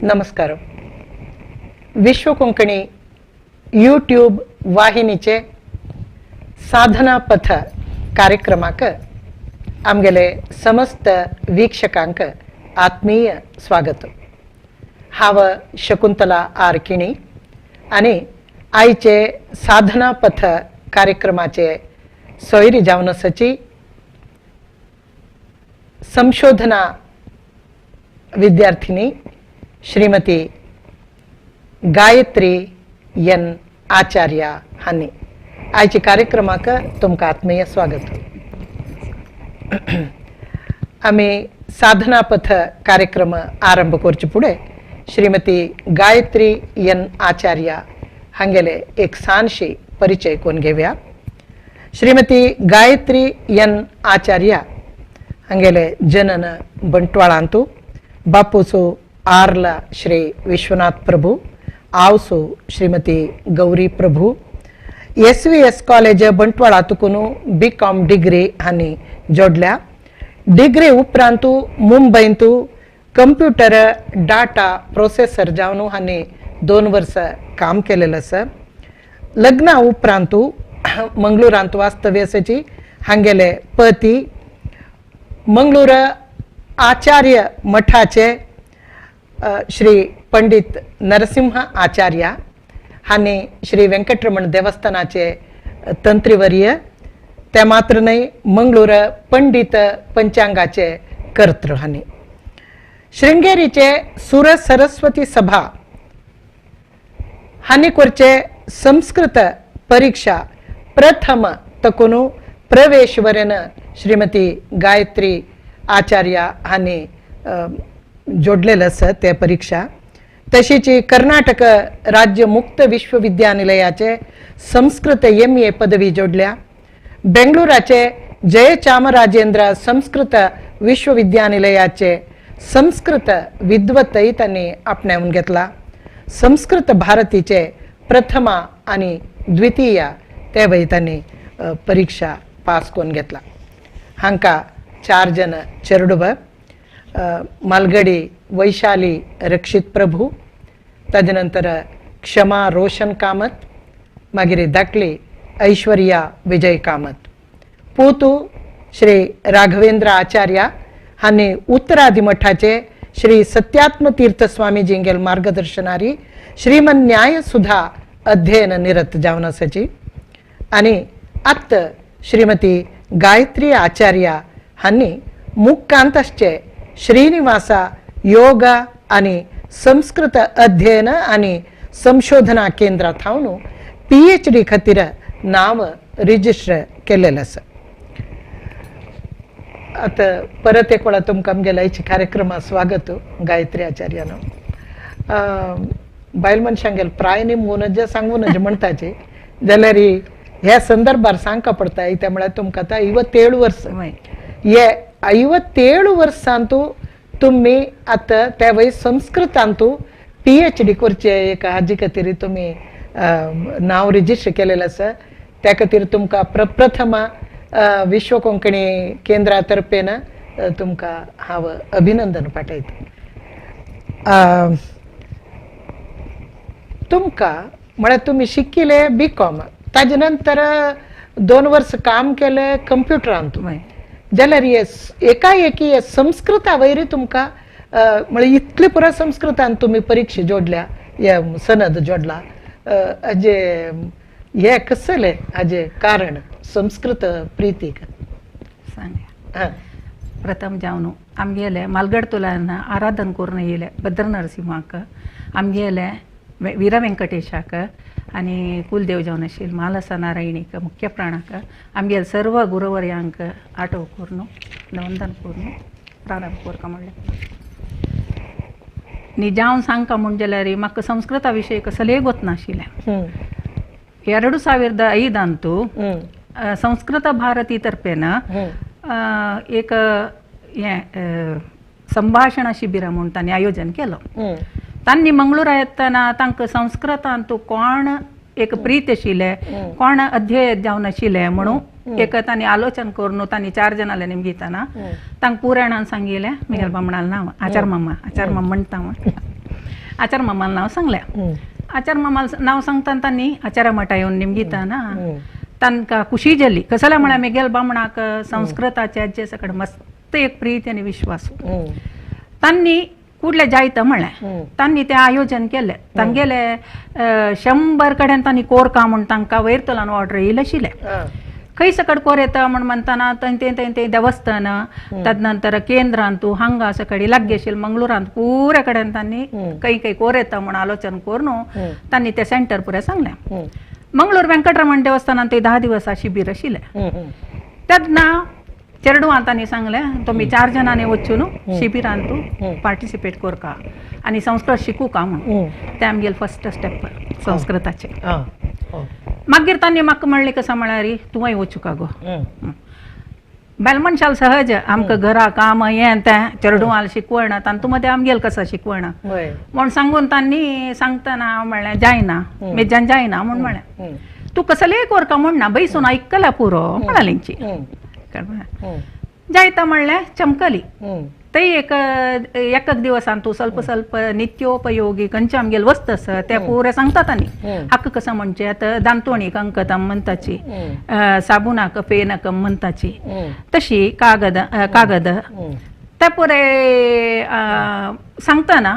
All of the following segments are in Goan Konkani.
नमस्कार. विश्व कोंकणी यूट्यूब वाहिनीचे साधना पथ कार्यक्रमाक आमगेले समस्त वीक्षकांक आत्मीय स्वागत. हांव शकुंतला आर किणी आनी आयचे साधना पथ कार्यक्रमाचे सोयरी जावन आसाची संशोधना विद्यार्थिनी श्रीमती गायत्री एन आचार्य हांणी आयच्या कार्यक्रमाक तुमकां आत्मीय स्वागत. आमी साधना पथ कार्यक्रम आरंभ करचे फुडें श्रीमती गायत्री एन आचार्य हांगेले एक सानशी परिचय कोण घेवया. श्रीमती गायत्री एन आचार्य हांगेले जनन बंटवाळांतू, बापूसो आर्ला श्री विश्वनाथ प्रभू, आवसो Shrimati Gauri Prabhu. S V S college Bantwal तुकून बी कॉम डिग्री हांणी जोडल्या. डिग्री उपरांतू मुंबयंतू कंप्युटर डाटा प्रोसेसर जावन हांणी 2 वर्सां काम केलेलें आसा. लग्ना उपरांतू मंगळूरांत वास्तव्य आसाची. हांगेले पती मंगळूर आचार्य मठाचे श्री पंडित नरसिंह आचार्य हांणी श्री वेंकटरमण देवस्थानाचे तंत्रीवर्य, ते मात्र न्हय मंगळूर पंडित पंचांगाचे कर्तृ हांणी. शृंगेरीचे सुर सरस्वती सभा हांणी करचे संस्कृत परीक्षा प्रथम तकून प्रवेश वरेन श्रीमती गायत्री आचार्य हांणी जोडलेलं आसा ते परीक्षा. तशीच कर्नाटक राज्य मुक्त विश्वविद्यानिलयाचे संस्कृत MA पदवी जोडल्या. बेंगळुराचे जयचामराजेंद्र संस्कृत विश्वविद्यानिलयाचे संस्कृत विद्वत्तय तांणी आपणावन घेतला. संस्कृत भारतीचे प्रथमा आनी द्वितीय ते वय तांणी परीक्षा पास करून घेतला. हांकां 4 जण चेरडुब, मालगडी वैशाली रक्षित प्रभू, ताजे नंतर क्षमा रोशन कामत, मागीर धाकली ऐश्वर्या विजय कामत. पूतू श्री राघवेंद्र आचार्य हांणी उत्तरादी मठाचे श्री सत्यात्म तीर्थ स्वामीजींगेल मार्गदर्शनारी श्रीमन न्याय सुधा अध्ययन निरत जावन आसाची. आनी आत्त श्रीमती गायत्री आचार्य हांणी मुक्कांत आसचे श्रीनिवासा योग आनी संस्कृत अध्ययन आनी संशोधना केंद्रात थावन PhD खातीर नांव रजिस्टर केलेलें आसा. आतां परत एक वेळा तुमकां आमगेल्या आयच्या कार्यक्रमाक स्वागत गायत्री आचार्यानो. बायल मनशांगेल प्राय निमगूं नज सांगूं नज म्हणटाचे जाल्यार ह्या संदर्भार सांगका पडटा. त्या म्हळ्यार तुमकां आतां 57 वर्सां, हे 57 वर्सांतू तुमी आतां त्या वय संस्कृतांतू PhD करचे एक हाजे खातीर तुमी नांव रजिस्टर केलेलें आसा. त्या खातीर तुमकां प्रप्रथम विश्व कोंकणी केंद्रा तर्फेन तुमकां हांव अभिनंदन पाठयता. तुमकां म्हळ्यार तुमी शिकिल्ले BCom, ताजे नंतर 2 वर्सां काम केलें कंप्युटरांत, जाल्यार एकाएकी संस्कृता वयर तुमकां म्हळ्यार इतले पुराय संस्कृतान तुमी परीक्षा जोडल्या, हे सनद जोडला, हाजे हे कसलें हाजें कारण संस्कृत प्रितीक सांग. प्रथम जावन आमगेले मालगड तुलान आराधन करून येयले भद्र नरसिंहाक, आमगेले वीर वेंकटेशाक आनी कुलदेव जावन आशिल्ले मालसा नारायणीक, मुख्य प्राणाक, आमगेले सर्व गुरुवर्यांक आटव करून वंदन करून प्रारंभ करता. म्हणलें न्ही जावन सांगका म्हूण जाल्यार म्हाका संस्कृता विशय कसलेय गोतनाशिल्लें. 2005 संस्कृत भारती तर्फेन एक हें संभाशण शिबिर म्हूण तांणी आयोजन केलो. तांणी मंगळूरा येतना तांकां संस्कृतांतू कोण एक प्रीत आशिल्लें, कोण अध्यय जावन आशिल्लें म्हणून एक तांणी आलोचन करून तांणी 4 जाणांले निमगितना तांकां पुराणान सांगिल्लें. मिगेल बामणाल नांव आचार मामा, आचार मामा म्हणटा. आचार मामाला नाव सांगलें. आचार मामाला नाव सांगताना तांणी आचार्य मठा येवन निमगिताना तांकां खुशी जाली. कसल्या म्हळ्यार मेगेल बामणाक संस्कृताचे आज्जे सकड मस्त एक प्रीत आनी विश्वास. तांणी कुडले जायत म्हणलें, तांणी तें आयोजन केलें. तांगेले 100 कडेन तांणी कोरका म्हूण तांकां वयर तोलान ऑर्डर येयले आशिल्लें. खंय सकड कोर येता म्हूण म्हणटाना थंय थंय थंय थंय देवस्थान, तदनंतर केंद्रांतू हांगा सकडी लागीं आशिल्लें मंगळुरांत पुऱ्या कडेन तांणी खंय खंय कोर येता म्हूण आलोचन करून तांणी तें सेंटर पुरें सांगलें. मंगळूर वेंकटरमण देवस्थानांत ते 10 दिवसां शिबीर आशिल्लें. तेन्ना चेडवान तांणी सांगलें तुमी 4 जाणांनी वचून शिबिरांतू पार्टिसिपेट करका आनी संस्कृत शिकूका म्हणून. तें आमगेलें फर्स्ट स्टेप संस्कृताचें. मागीर तांणी म्हाका म्हणलें कसो म्हळ्यार तुवें वचूका गो. बायल मनशाल सहज आमकां घरा काम हें तें चेडवाल शिकवण तांतू मदें आमगेल कसो शिकवण म्हूण सांगून तांणी सांगतना हांव म्हणलें जायना, मेज्यान जायना म्हूण म्हणलें. तूं कसलेय कोरका म्हूण ना बैसून आयकला पुरो म्हणाली. जायता म्हणलें चमकली. थंय एक एक दिवसान तूं ಸ್ವಲ್ಪ ಸ್ವಲ್ಪ नित्योपयोगी खंयचे आमगेले वस्त आसा ते पुरे सांगता तांणी. हाका कसो म्हणचें आतां दांतोणीक अंकतम म्हणटाची, साबुनाक फेनकम म्हणटाची, तशी कागद कागद ते पुरे सांगतना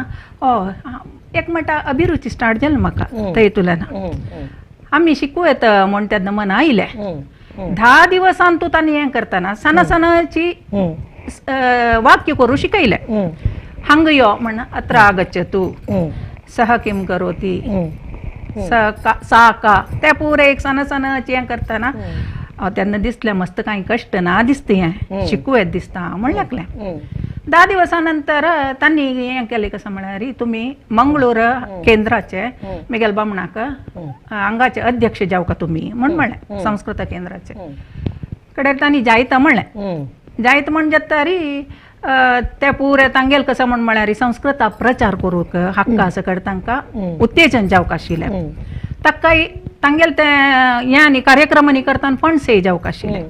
एक म्हणटा अभिरुची स्टार्ट जाली म्हाका थंय तुलना. आमी शिकूं येता म्हूण तेन्ना मना आयलें. 10 दिवसान तूं तांणी हें करतना सान सानाची वाक्य करूं शिकयलें. हांगा यो म्हण अत्र आगच्छतु, सह किं करोति, सा का, ते पुरे एक सान सानाची हें करतना तेन्ना दिसलें मस्त कांय कश्ट ना दिसता, हें शिकूं येत दिसता म्हण लागलें. 10 दिवसां नंतर तांणी हें केलें कसो म्हळ्यार तुमी मंगळूर केंद्राचे मेगेल बामणाक हांगाचे अध्यक्ष जावका तुमी म्हूण म्हणलें, संस्कृत केंद्राचे कडेन तांणी जायता म्हणलें. जायत म्हण जाता ते पुरे तांगेल कसो म्हण म्हळ्यार संस्कृता प्रचार करूंक हक्का सकड तांकां उत्तेजन जावंक आशिल्लें. ताकाय तांगेल तें हें आनी कार्यक्रमांनी करतना फंड्सय जावंक आशिल्लें.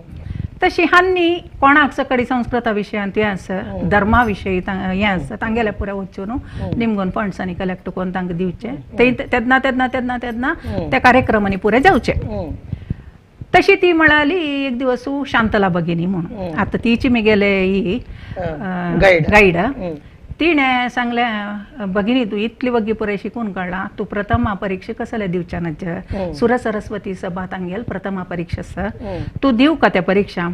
तशी हांणी कोणाक सकडी संस्कृता विशयांत हें आसा, धर्मा विशयी हें आसा, तांगेले पुरे वचून निमगून फंड्स आनी कलेक्ट करून तांकां दिवचें. ते तेन्ना तेन्ना तेन्ना तेन्ना त्या कार्यक्रमांनी पुरे जावचे. तशी ती म्हणाली एक दिवस शांतला भगिनी म्हणून, आतां तिची मेगेले ही गायड, तिणें सांगलें भगिनी तूं इतली वगी पुरे शिकून काडला, तूं प्रथमा परीक्षा कसले दिवच्या नाच्या, सुर सरस्वती सभा तांगेल प्रथमा परीक्षा आसा, तूं दिवं का त्या परीक्षा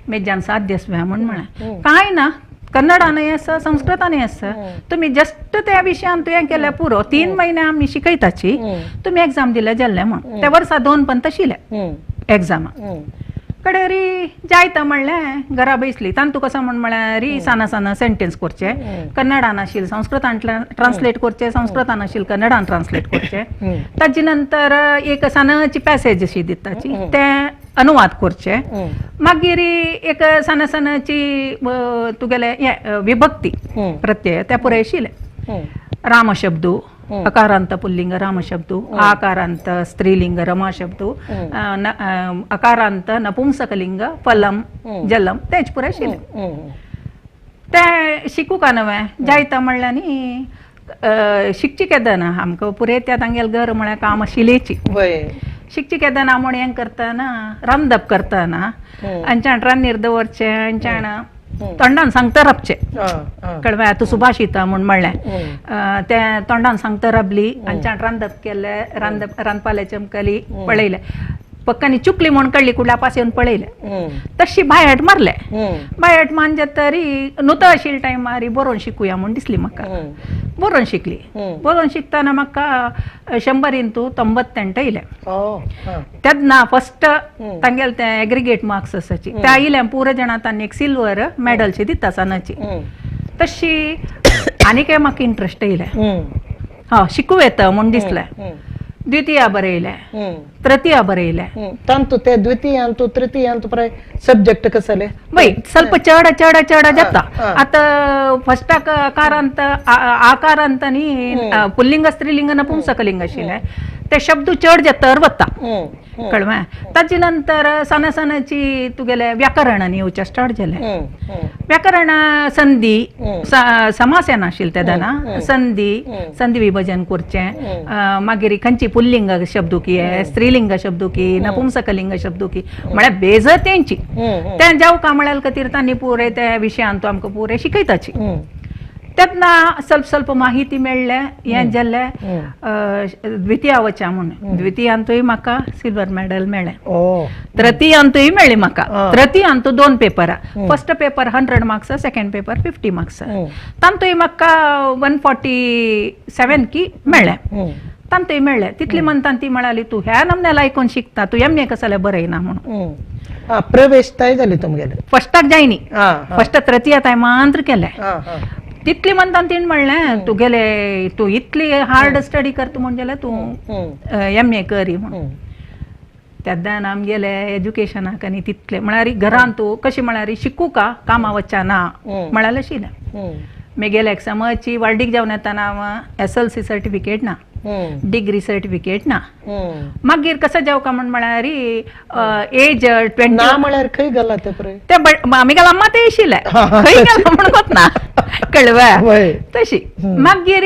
मेज्यान साध्य म्हूण म्हळें. कांय ना, कन्नडानय आसा संस्कृतानय आसा, तुमी जस्ट त्या विशयान तुवें केल्यार पुरो, 3 महिने आमी शिकयताची, तुमी एग्जाम दिल्या जाल्लें म्हूण. त्या वर्सा 2 पण तशिल्लें एग्जामा कडेरी जायता म्हणलें घरा बैसली. तांतू कसो म्हण म्हळ्यार सान सान सेंटेन्स करचे, कन्नडान आशिल्लें संस्कृतान ट्रान्सलेट करचे, संस्कृतान आशिल्लें कन्नडान ट्रान्सलेट करचे. ताजे नंतर एक सानाची पॅसेज अशी दिताची तें अनुवाद करचे. मागीर एक सान सानाची तुगेले विभक्ती प्रत्यय ते पुरे आशिल्लें. रामशब्द अकारांत पुल्लिंग रामशब्द, आकारांत स्त्रीलिंग रमाशब्द, अकारांत नपुंसकलिंग फलम जलम तेच पुरे आशिल्लें. तें शिकूं का नवें जायता म्हणल्यार न्ही शिकची केदना आमकां पुरे त्या तांगेल घर म्हळ्यार काम आशिल्लेची. शिकची केदना म्हूण हें करतना रांदप करतना अंच्यान रान्नीर दवरचें, अंच्यान तोंडान सांगता राबचें कळवें. आतां सुभाषिता म्हूण म्हणलें तें तोंडान सांगता राबली, अंच्यान रांदप केलें, रांदप रांदपाले चमकली पळयलें, पक्कानी चुकली म्हूण कळ्ळी कुडल्या पास येवन पळयलें, तशी बायट मारलें. बायट मान तरी नुतो आशिल्ले टायमार बरोवन शिकुया म्हूण दिसली म्हाका, बरोवन शिकली. बरोवन शिकतना म्हाका 100 98 येयलें. तेन्ना फर्स्ट तांगेले ते एग्रिगेट मार्क्स आसाची ते आयिल्ले पुरो जाणा तांणी एक सिल्वर मेडलशी दिता सानाची. तशी आनी काय म्हाका इंट्रस्ट येयलें, हय शिकूं येता म्हूण दिसलें. द्वितीय बरयलें, तृतीय बरयलें. तांतू ते द्वितीयांतू तृतीयांतू प्राय सब्जेक्ट कसले वय ಸ್ವಲ್ಪ चड चड चड जाता. आतां फर्स्टाक अकारांत आकारांत न्ही पुल्लिंग स्त्रीलिंग नपुंसकलिंग आशिल्लें ते शब्द चड जाता वता. कळवें. ताजे नंतर सणा सणाची तुगेले व्याकरण येवचें स्टार्ट जालें. व्याकरण संधी समास येनाशिल्ले तेदना, संधी संधी विभजन करचें, मागीर खंयची पुल्लिंग शब्द की स्त्रीलिंग शब्द की नपुंसकलिंग शब्द की म्हळ्यार बेज तेंची तें जावका म्हळ्यार खातीर तांणी पुरे त्या विशयान तो आमकां पुरे शिकयताची. तेन्ना ಸ್ವಲ್ಪ ಸ್ವಲ್ಪ माहिती मेळ्ळें हें जालें. द्वितीयावच्या म्हूण द्वितीयांतूय म्हाका सिल्वर मेडल मेळ्ळें, तृतीयांतूय मेळ्ळें म्हाका. तृतीयांतू 2 पेपरां, first paper 100 marks, second paper 50 marks, तांतूय म्हाका 147 की मेळ्ळें. तांतूय मेळ्ळें. तितली म्हणटा ती म्हणाली तूं ह्या नमन्याला आयकून शिकता, तूं एम ए कसले बरयना म्हणून. प्रवेश ताय जाली तुमगेले फस्टाक जायनी, फस्ट तृतीय ताय मात्र केलें. तितली म्हणटा तिणें म्हणलें तुगेले तूं इतली हार्ड स्टडी करता म्हूण जाल्यार तूं एम ए करी म्हणून. तेन्ना आमगेले एज्युकेशनाक आनी तितलें म्हळ्यार घरान तूं कशें म्हळ्यार शिकू का कामा वच्चा ना म्हळ्यार आशिल्लें. मेगेले एग्जामाची वार्डीक जावन येताना हांव SLC certificate ना, डिग्री सर्टिफिकेट ना. मागीर कसो जावका म्हण म्हळ्यार एज 20 ना म्हळ्यार खंय गेला ते ते आमी गेला मात आशिल्लें खंय गेला म्हण कोत ना कळवे तशी. मागीर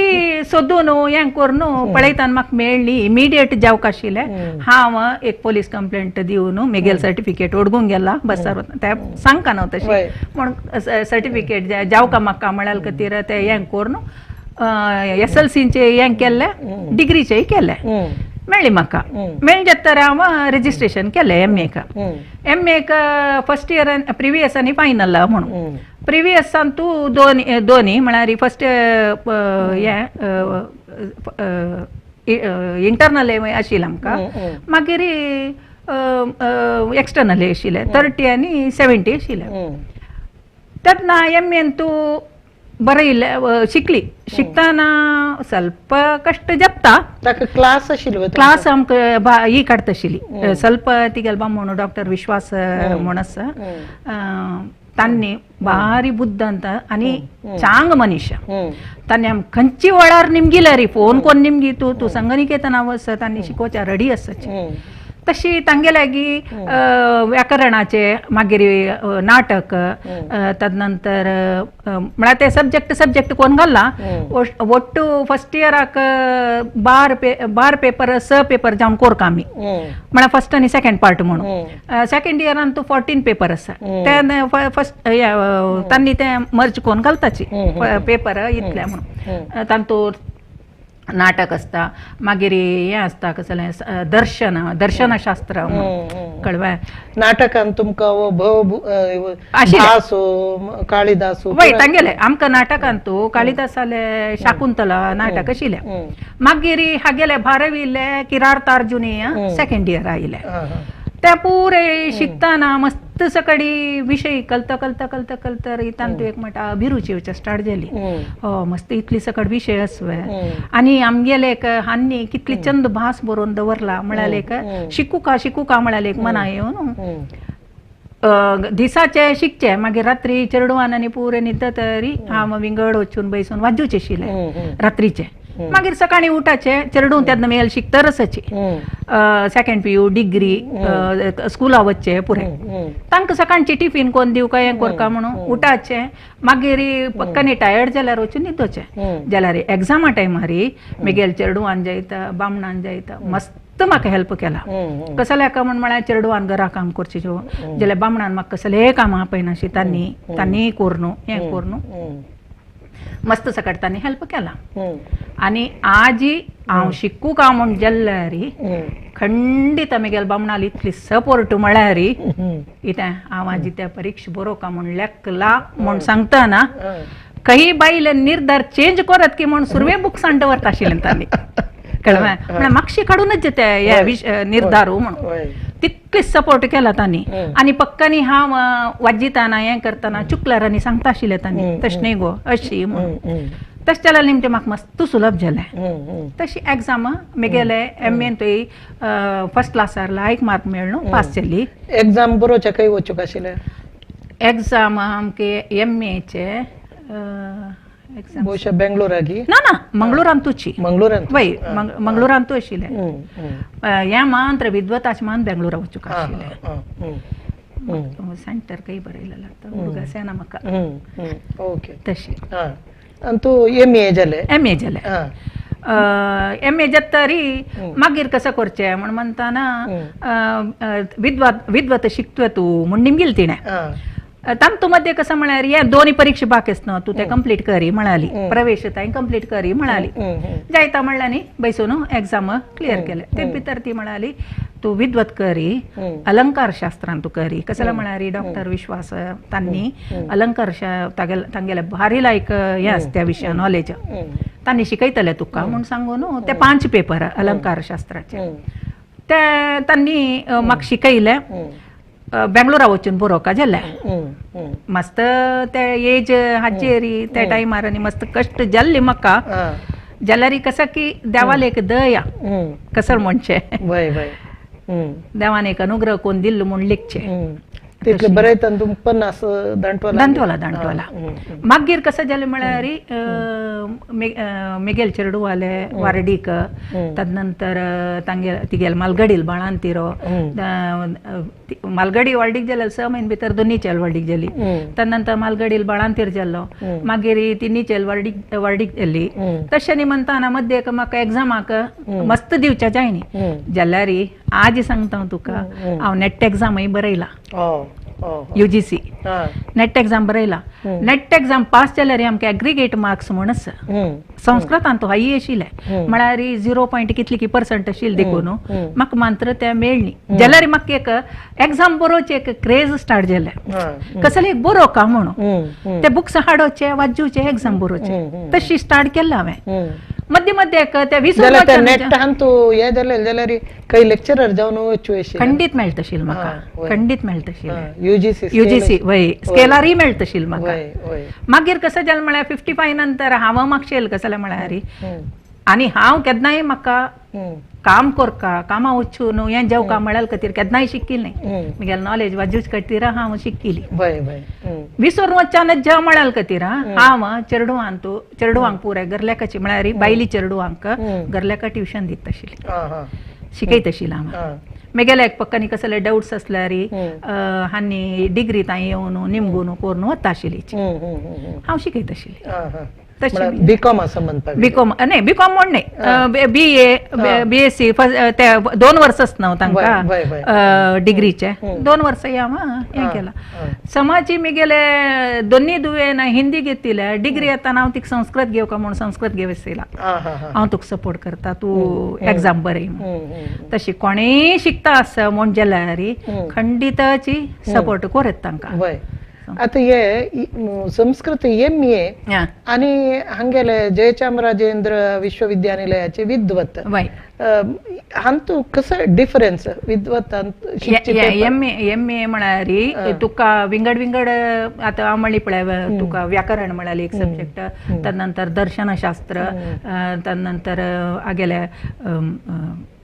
सोदून हें करून पळयताना म्हाका मेळ्ळी इमिडिएट जावक आशिल्लें. हांव एक पोलीस कंप्लेंट दिवन मेगेल सर्टिफिकेट ओडगूंक गेला बसार, ते सांगका न्हू तशें म्हण सर्टिफिकेट जावका म्हाका म्हळ्यार खातीर ते हें करून SLCचे हें केल्लें, डिग्रीचेय केलें, मेळ्ळी म्हाका. मेळ्ळें जाता हांव रजिस्ट्रेशन केलें एम एक. एम एक फर्स्ट इयर प्रिवियस आनी फायनल म्हणून. प्रिवियसान तूं दोन दोनी म्हळ्यार फर्स्ट हें इंटरनल आशिल्लें आमकां, मागीर एक्सटर्नल आशिल्लें 30 आनी 70 आशिल्लें. तेन्ना एम एन तूं बरयल्लें शिकली. शिकतना ಸ್ವಲ್ಪ ಕಷ್ಟ ಜಪ್ತಾ ताका क्लास आशिल्लो क्लास आमकां ही काडटा आशिल्ली ಸ್ವಲ್ಪ तिगेल बामण डॉक्टर विश्वास म्हण आसा, तांणी भारी बुद्ध ಅಂತ आनी चांग मनीश. तांणी आमकां खंयची वेळार निमगिल्यार री फोन कोन्न निमगी तूं तूं संगणिकेतन वच तांणी शिकोवच्या रेडी आसाची. तशी तांगे लागीं व्याकरणाचे मागीर नाटक तदनंतर म्हळ्यार ते सब्जेक्ट सब्जेक्ट कोण घालला ಒಟ್ಟು फर्स्ट इयराक 12 पेपर 6 पेपर जावन कोरका आमी, म्हळ्यार फर्स्ट आनी सेकंड पार्ट म्हणून. सेकंड इयरान तूं 14 पेपर आसा ते फर्स्ट तांणी ते मर्ज कोन्न घालताची पेपर इतले म्हणून. तांतूत नाटक आसता, मागीर हें आसता कसलें दर्शन दर्शनशास्त्र कळवें. नाटकान तुमकां भासो कालिदास वय तांगेले आमकां नाटकान तूं कालिदासाले शाकुंतला नाटक आशिल्लें. मागीर हागेले भारविले किरातार्जुनीय सेकंड इयर आयिल्लें. ते पुरे शिकतना मस्त सकडी विशय कलता कलता कलता कलता तांतू एक म्हणटा अभिरुची येवच्या स्टार्ट जाली. हो मस्त इतली सकड विशय आसवे आनी आमगेले एक हान्नी कितली चंद भास बरोवन दवरला म्हळ्यार एक शिकूका शिकूका म्हळ्यार एक मना येवन दिसाचे शिकचे मागीर रात्री चेडवान आनी पुरे न्हिदता तरी हांव विंगड वचून बैसून वाजूचे आशिल्लें रात्रीचे. मागीर सकाळी उठाचे चेडूं तेन्ना मेल शिकतरसाची सेकंड PU degree स्कुला वच्चे पुरे तांकां सकाळची टिफीन कोण दिवं काय हें करका म्हणून उठाचे. मागीर पक्कानी टायर्ड जाल्यार वचून न्हिदोचे. जाल्यार एग्जामा टायमार मेगेल चेडवान जायता बामणान जायता मस्त म्हाका हेल्प केला. कसले का म्हण म्हळ्यार चेडवान घरा काम करचें जाल्यार बामणान म्हाका कसलेय कामां आपयनाशी तांणी तांणी कोर हें कोर मस्त सकट तांणी हेल्प केला. आनी आजी हांव शिकू का म्हूण जाल्यार खंडीत आमगेले बामणाली इतली सपोर्ट म्हळ्यार इतें हांव आजी त्या परीक्षा बरोवका म्हूण लेखला म्हूण सांगतना काही बायले निर्धार चेंज करत की म्हूण सुरवे बुक्सान दवरता आशिल्लें तांणी कळ्ळें. म्हळ्यार मातशें काडूनच ते निर्धार म्हणून तितली सपोर्ट केला तांणी. आनी पक्कानी हांव वाजिताना हें करतना चुकल्यार आनी सांगता आशिल्लें तांणी तशें न्ही गो अशी म्हणून. तशें जाल्यार निमणें म्हाका मस्त सुलभ जालें. तशी एग्जाम मेगेले एम एन थंय फर्स्ट क्लासार एक मार्क मेळ्ळो पास जाली. एग्जाम बरोवच्या खंय वचूंक आशिल्लें? एग्जाम आमके एम एचे एक्झाम ಬಹುಶಃ बेंगलोरागी ना ना मंगळूरांतूची मंगळूरांत वय मंगळूरांतू आशिल्लें हें मात्र विद्वताच मान बेंगलोरा वचूंक आशिल्लें. सेंटर काही बरयलें आतां उडगास येना म्हाका. ओके तशी आनी तूं एम ए जालें? एम ए जालें. एम ए जातरी मागीर कसं करचें म्हण म्हणटाना विद्वत विद्वत शिकतोय तूं म्हूण निमगील तिणें. तांतू मध्ये कसं म्हळ्यार हे दोन्ही परीक्षा बाकी न्हू तूं ते कंप्लीट करी म्हणाली, प्रवेश तांय कंप्लीट करी म्हणाली. जायता म्हणल्यार न्ही बैसून एग्जाम क्लियर केले. ते भितर ती म्हणाली तूं विद्वत करी अलंकार शास्त्रान तूं करी. कसले म्हळ्यार डॉक्टर विश्वास तांणी अलंकार तांगेले भारी लायक हें आसा त्या विशया नॉलेज, तांणी शिकयतले तुका म्हूण सांगून ते 5 पेपर अलंकार शास्त्राचे ते तांणी म्हाका शिकयले. बेंगलोरा वचून बरोवका जालें. मस्त ते एज हाजेरी त्या टायमार आनी मस्त कश्ट जाल्ले म्हाका. जाल्यार कसं की देवाले एक दया कसं म्हणचें देवान एक अनुग्रह कोण दिल्लो म्हूण लेखचें. तितलें बरयतना तुमकां 50 दांटवाला दांटवाला दांटवाला. मागीर कसं जालें म्हळ्यार मिगेल चेरडुवाले वार्डीक, तदनंतर तांगे तिगेल मालगडील बाळांतिरो मालगडी वार्डीक जाले 6 म्हयने भितर दोन्ही चेल वार्डीक जाली. तदनंतर मालगडील बाळांतीर जाल्लो, मागीर तिन्ही चेल वार्डीक वार्डीक जाली. तशें न्ही म्हणटाना मध्य म्हाका एग्जामाक मस्त दिवच्या जायनी. जाल्यार आज सांगता हांव तुका हांव नेट एग्जामय बरयला, UGC net exam बरयला. नेट एग्जाम पास जाल्यार आमकां एग्रीगेट मार्क्स म्हूण आसा. संस्कृतांत हाय आशिल्लें म्हळ्यार 0 पॉयंट कितली की पर्संट आशिल्लें देखून म्हाका मात्र तें मेळ्ळी. जाल्यार म्हाका एक एग्जाम बरोवचें एक क्रेज स्टार्ट जालें, कसलें एक बरोवका म्हणून ते बुक्स हाडोवचे वाचूचे एग्जाम बरोवचे तशी स्टार्ट केल्लें हांवें. मध्ये मध्ये ते जाल्यार काही लेक्चरर जावन वचूं खंडीत मेळटशील म्हाका, खंडीत मेळटशील UGC वय स्केलारय मेळटशील म्हाका. मागीर कसं जालें म्हळ्यार 55 नंतर हांव मागशेल कसलें म्हळ्यार आनी हांव केन्नाय म्हाका काम करका कामा वचून हें जेवका म्हळ्यार खातीर केन्नाय शिकिल्लें न्ही. म्हगेलें नॉलेज वाजूच खातीर हांव शिकिल्ली. विसरून वच्चान जेव म्हळ्यार खातीर हांव चेरडुवांत चेरडुवांक पुराय गरलेकाची म्हळ्यार बायली चेरडुवांक गरलेका ट्युशन दिता आशिल्ली, शिकयत आशिल्लें हांव. म्हगेले एक पक्कांनी कसले डावट्स आसल्यार हांणी डिग्री तांय येवन निमगून करून वता आशिल्ली, हांव शिकयत आशिल्ली. बीकॉम असं म्हणपाक बीकॉम न्ही, बीकॉम म्हण न्ही, BA BSc ते 2 वर्सांच न्हू तांकां डिग्रीचे 2 वर्सां हांव हें केलां. समाजी म्हगेले दोन्ही दुवेन हिंदी घेतिल्ले, डिग्री येताना हांव तिका संस्कृत घेवका म्हूण संस्कृत घेवसिला, हांव तुका सपोर्ट करता तूं एग्जाम बरय म्हूण. तशी कोणेय शिकता आसा म्हूण जाल्यार खंडिताची सपोर्ट करत तांकां. आता हे संस्कृत MA आणि हांगेले जयचामराजेंद्र विश्वविद्यानिलयाचे विद्वत हांतू कसं डिफरन्स विद्वत MA म्हळ्यार तुका विंगड विंगड आतां हांव म्हणली पळय तुका व्याकरण म्हळ्यार एक सब्जेक्ट, तदनंतर दर्शनशास्त्र, तदनंतर आगेले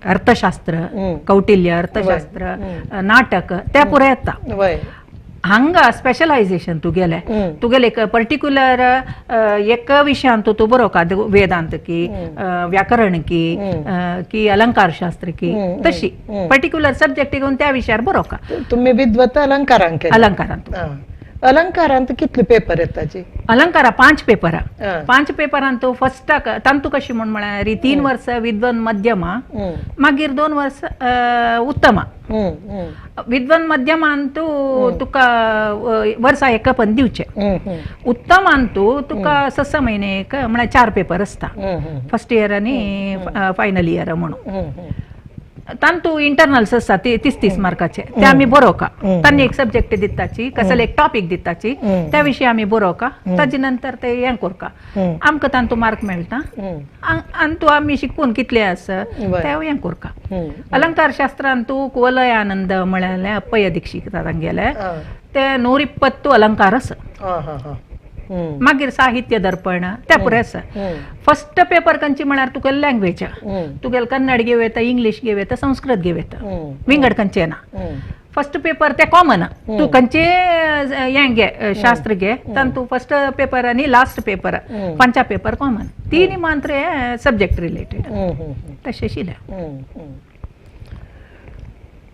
अर्थशास्त्र, कौटिल्य अर्थशास्त्र, नाटक त्या पुराय येता. हांगा स्पेशलायझेशन तुगेलें तुगेलें एक पर्टिक्युलर एक विशयांत तूं बरोवका, वेदांत की व्याकरण की की अलंकारशास्त्र की तशी पर्टिक्युलर सब्जेक्ट घेवन त्या विशयार बरोवका. तुम्ही विद्वत अलंकारांक अलंकारांत अलंकारांत कितले पेपर येताची? अलंकारा 5 पेपरां. 5 पेपरांत फर्स्टाक तांतू कशी म्हूण म्हळ्यार 3 वर्सां विद्वन मध्यमा, मागीर 2 वर्सां उत्तमा. विद्वन मध्यमांतू तुका वर्सा एक पण दिवचे, उत्तमांतू तुका 6 महिने एक म्हळ्यार 4 पेपर आसता, फर्स्ट इयर आनी फायनल इयर म्हणून. तांतू इंटरनल्स आसता ते 30-30 मार्काचे, ते आमी बरोवका. तांणी एक सब्जेक्ट दिताची, कसले एक टॉपीक दिताची, त्या विशयी आमी बरोवका, ताजे नंतर ते हें करका, आमकां तांतू मार्क मेळटा आनी तूं आमी शिकून कितले आसा ते हें करका. अलंकार शास्त्रान तूं कुवलयानंद म्हळ्यार अप्पय दीक्षित तांगेले ते 120 अलंकार आसा. मागीर साहित्य दर्पण त्या पुराय आसा. फर्स्ट पेपर खंयची म्हळ्यार तुका लँग्वेज, तुगेले कन्नड घेवं येता, इंग्लीश घेवं येता, संस्कृत घेवं येता, विंगड खंयचें ना. फर्स्ट पेपर ते कॉमन तूं खंयचे हें घे शास्त्र घे तातूंत फर्स्ट पेपर आनी लास्ट पेपर पंचा पेपर कॉमन, तीन मात्र सब्जेक्ट रिलेटेड तशें आशिल्लें.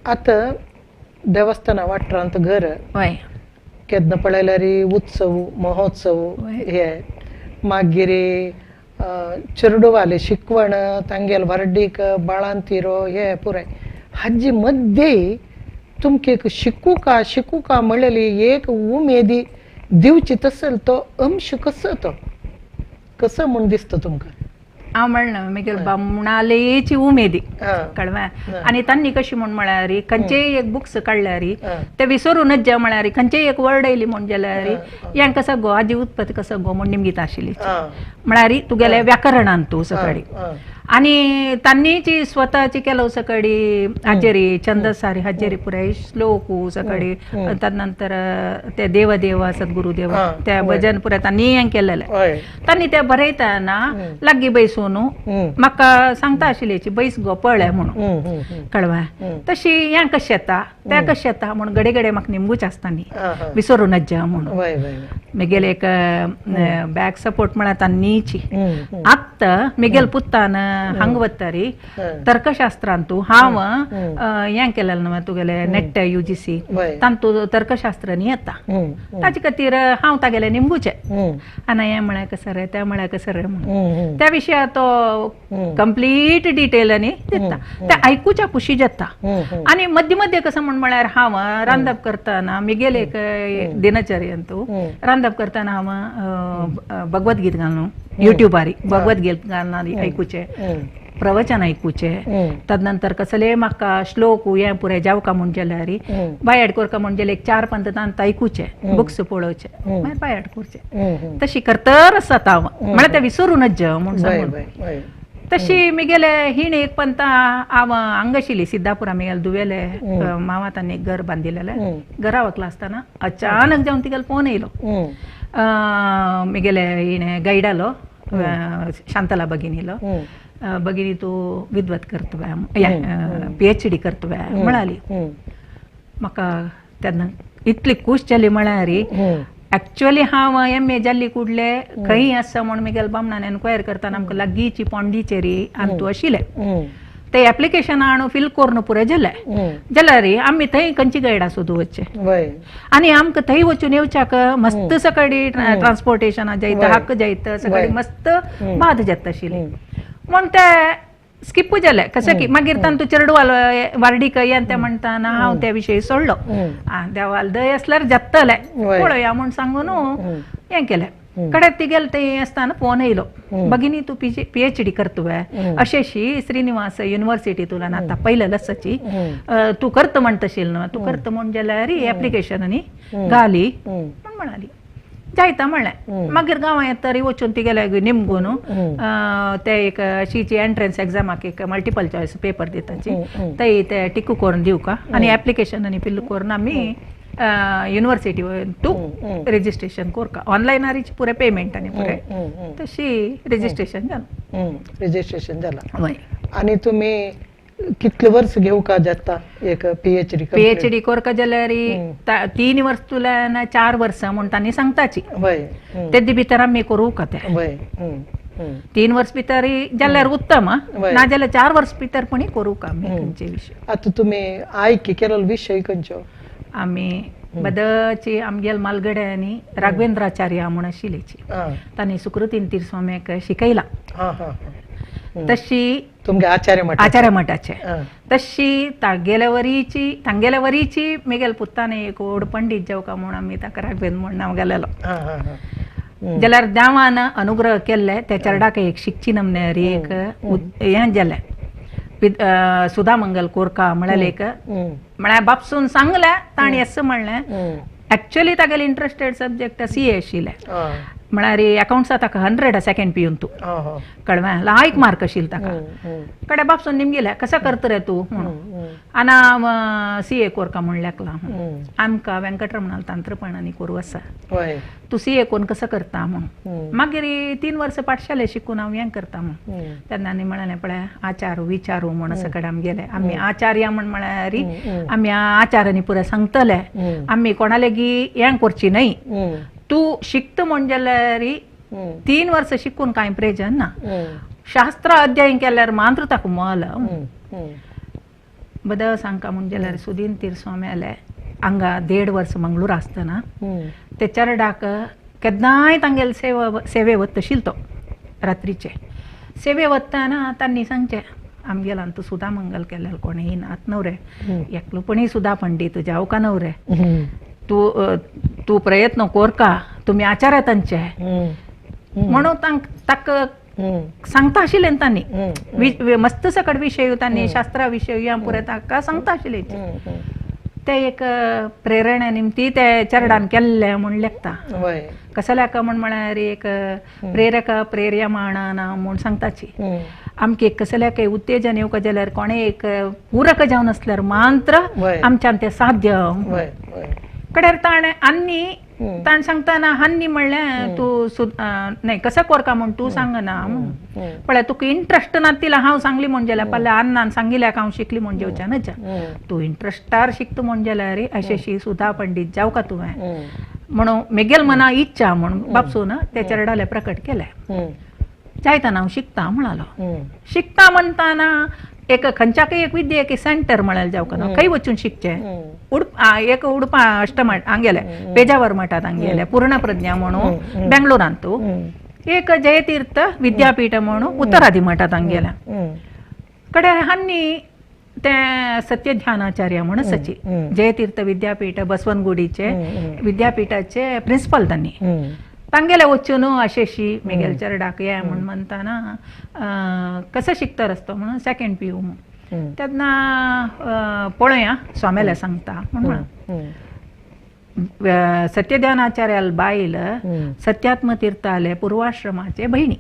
आतां देवस्थाना वाठारांत घर हय केन्ना पळयल्यार उत्सव महोत्सव हे मागीर चेरडुवाले शिकवण तांगेल व्हरडीक बाळांतिरो हे पुराय हाजी मद्दे तुमकां एक शिकूका शिकूका म्हणलेली एक उमेदी दिवची तसल तो अंश कसो तो कसो म्हूण दिसता तुमकां? हांव म्हणलें मागीर बामणालेची उमेदी कळ्ळें आनी तांणी कशी म्हूण म्हळ्यार खंयचेय एक बुक्स काडल्यार ते विसरूनच जे म्हळ्यार खंयचेय एक वर्ड येयली म्हूण जाल्यार हें कसो गो हाजी उत्पत्ती कसो गो म्हूण निमगीत आशिल्ली म्हळ्यार तुगेलें व्याकरणान तूं सकाळी आनी तांणीची स्वताची केलो सकाळी हाजेरी छंदसारी हाजेरी पुराय श्लोक सकाळी तदनंतर ते देवदेव सद्गुरुदेव त्या भजन पुराय तांणी हें केलेलें. तांणी ते बरयतना लागीं बैसून म्हाका सांगता आशिल्ली बैस गो पळय म्हणून कळवा तशी हें कशें येता तें कशें येता म्हूण घडये घडये म्हाका निमगूच आसता न्ही विसरूनच जा म्हणून मेगेले एक बॅक सपोर्ट म्हळ्यार तांणीची. आतां मेगेल पुत्तान हांगा वतारी तर्कशास्त्रांतू हांव हें केलेलें न्हू तुगेलें नेट UGC तांतू तर्कशास्त्र न्ही येता ताजे खातीर हांव तागेलें निमगुचें आनी हें म्हळ्यार कसं रे तें म्हळ्यार कसं रे म्हणून त्या विशया तो कंप्लीट डिटेल आनी दिता तें आयकुच्या खुशी जाता. आनी मदीं मदीं कसं म्हूण म्हळ्यार हांव रांदप करतना मेगेले एक दिनचर्यांतू रांदप करतना हांव भगवद्गीत घालून युट्यूबार भगवद्गीत घालून आयकुचें प्रवचन आयकुचें तदनंतर कसले म्हाका श्लोक हें पुराय जावका म्हूण जाल्यार बायाड करका म्हूण जाल्यार एक 4-5 तांत आयकुचें बुक्स पळोवचें मागीर बायाड करचें तशी करतर आसता हांव म्हळ्यार तें विसरूनच जा म्हूण सांगून. तशी मेगेले हिणें एक पंता हांव हांगा आशिल्ली सिद्धापुरा मेगेले दुवेले मामा तांणी एक घर बांदिल्लें घरा वकला आसतना अचानक जावन तिगेलो फोन येयलो मेगेले हिणें गायडालो शांतला भगिनीलो भगिनी तूं विद्वत करतवे PhD करतवे म्हळाली. म्हाका तेन्ना इतली खूश जाली म्हळ्यार एक्चुअली हांव MA जाल्ली कुडले खंय आसा म्हूण मेगेले बामणान एनक्वायर करतना आमकां लागींची पॉंडिचेरी आनी तूं आशिल्लें ते एप्लिकेशन हाणून फिल करून पुराय जालें जाल्यार आमी थंय खंयची गायडा सोदू वचचें आनी आमकां थंय वचून येवच्याक मस्त सकाळी ट्रान्सपोर्टेशना जायत हक्क जायत सकाळी मस्त बाद जाता आशिल्ली म्हूण ते स्किप जालें कशें की मागीर तांतू चेरडुवाल वार्डीक येन तें म्हणटाना हांव त्या विशयी सोडलो देवाल दय आसल्यार जातलें पळोवया म्हूण सांगून हें केलें. कडे तिगेले थंय आसतना फोन येयलो भगिनी तूं PhD करतवे अशेशी श्रीनिवास युनिवर्सिटी तुला आतां पयलें लसाची तूं करता म्हणटा न्हू तूं करता म्हूण जाल्यार एप्लिकेशन न्ही घाली म्हूण म्हणाली जायता म्हणलें. मागीर गांवां येतरी वचून तिगेले निमगून ते एक अशीची एंट्रन्स एग्जामाक एक मल्टिपल चॉयस पेपर दिताची थंय ते टिकू करून दिवका आनी एप्लिकेशन आनी फिल करून आमी युनिवर्सिटी तूं रेजिस्ट्रेशन करका ऑनलायन आरीची पुरे पेमेंट आनी पुरे तशी रेजिस्ट्रेशन जालें. रेजिस्ट्रेशन जालां. हय. आनी तुमी कितले वर्स घेवका जाता एक PhD? PhD करका जाल्यार 3 वर्स तुला ना 4 वर्सां म्हूण तांणी सांगताची तेजे भितर आमी करूं का तें 3 वर्स भितर जाल्यार उत्तम ना जाल्यार 4 वर्स भितर पण करूं का आमी खंयचे विशय. आतां तुमी आयकी केलो विशय खंयचो? आमी बदची आमगेल मालगडे आनी राघवेंद्राचार्य म्हूण आशिल्लीची तांणी सुकृतीन तीरस्वाम्याक शिकयला तशी तुमगे आचार्य आचार्य मठाचे तशी तागेल्या वरीची मेगेल पुत्ताने एक व्हड पंडीत जावका म्हूण आमी ताका राघवेंद्र म्हूण नांव घालेलो जाल्यार देवान अनुग्रह केल्ले त्या चेरडाक एक शिकची नमनेरी एक हें जालें सुधा मंगल कोरका म्हळ्यार एक म्हळ्यार बापसून सांगलें ताणें येस म्हणलें. एक्चुअली तागेले इंट्रस्टेड सब्जेक्ट CA आशिल्लें. म्हळ्यार अकाउंट्सा ताका 100 सेकंड पियून तूं कळवें लायक मार्क आशिल्ले ताका. कडे बापसून निमगेले कसो करता रे तूं म्हणून आनी हांव CA कोरका म्हूण लेखला आमकां वेंकटरमणाल तंत्रपणांनी कोरू आसा तूं CA कोन कसो करता म्हणून. मागीर 3 वर्सां पाठशाले शिकून हांव हें करता म्हणून तेन्ना आनी म्हणलें पळय आचारू विचारू म्हूण असो कडेन आमी गेले. आमी आचार्य म्हण म्हळ्यार आमी आचारांनी पुराय सांगतले, आमी कोणालेगी हें करची न्हय. तूं शिकता म्हण जाल्यार 3 वर्सां शिकून कांय प्रयोजन ना, शास्त्र अध्ययन केल्यार मात्र ताका मोल. बदल सांगका म्हण जाल्यार सुदीन तीर स्वाम्याले हांगा 1.5 वर्स मंगळूर आसतना ते चरडाक केन्नाय तांगेले सेवे वता आशिल्लो तो रात्रीचे सेवे वतना तांणी सांगचें आमगेल्यान तूं सुद्दां मंगल केलें कोणें नात न्हय रे, एकलोपणी सुद्दां पंडीत जावका न्हय रे, तूं तूं प्रयत्न कोरका तुमी आचार्य तांचे म्हणून ताका सांगता आशिल्लें तांणी. मस्त सकट विशय तांणी शास्त्रा विशय पुराय ताका सांगता आशिल्लें. ते एक प्रेरणा निमती ते चरडान केल्लें म्हूण लेखता. कसल्याक म्हण म्हळ्यार एक प्रेरक प्रेर्यमाणा म्हूण सांगताची. आमकां एक कसल्याक उत्तेजन येवका जाल्यार कोणें एक पूरक जावन आसल्यार मात्र आमच्यान तें साध्य. कडेर ताणें आनी ताणें सांगतना हान्नी म्हणलें तूं न्हय कसो कोरका म्हूण तूं सांगना म्हणून पळय तुका इंट्रस्ट ना तिला हांव सांगली म्हूण जाल्यार पळय अन्नान सांगिल्ल्याक हांव शिकली म्हूण जेवच्या न्हय, तूं इंट्रस्टार शिकता म्हूण जाल्यार अशें सुधा पंडीत जावका तुवें म्हणून मेगेल मना इच्छा म्हूण बापसून ते चरडाले प्रकट केलें. जायतना हांव शिकता म्हणालो. शिकता म्हणटाना एक खंयच्याकय एक विद्या एक सेंटर म्हळ्यार जावका ना खंय वचून शिकचें. एक उडपा अष्टमठ हांगेले पेजावर मठांत हांगेले पूर्णप्रज्ञा म्हणून बेंगलोरांत, एक जयतीर्थ विद्यापीठ म्हणून उत्तरादी मठांत हांगेले कडे हांणी ते सत्यध्यानाचार्य म्हणून सची जयतीर्थ विद्यापीठ बसवनगुडीचे विद्यापीठाचे प्रिन्सिपल तांणी तांगेले वचून अशेशी मेगेल चरडाक ये म्हूण म्हणटाना कसो शिकता रस्तो म्हणून सेकंड PU म्हूण तेन्ना पळया स्वाम्याले सांगता म्हूण म्हणून सत्यध्यानाचार्याल बायल सत्यात्म तीर्थाले पूर्वाश्रमाचे भयणी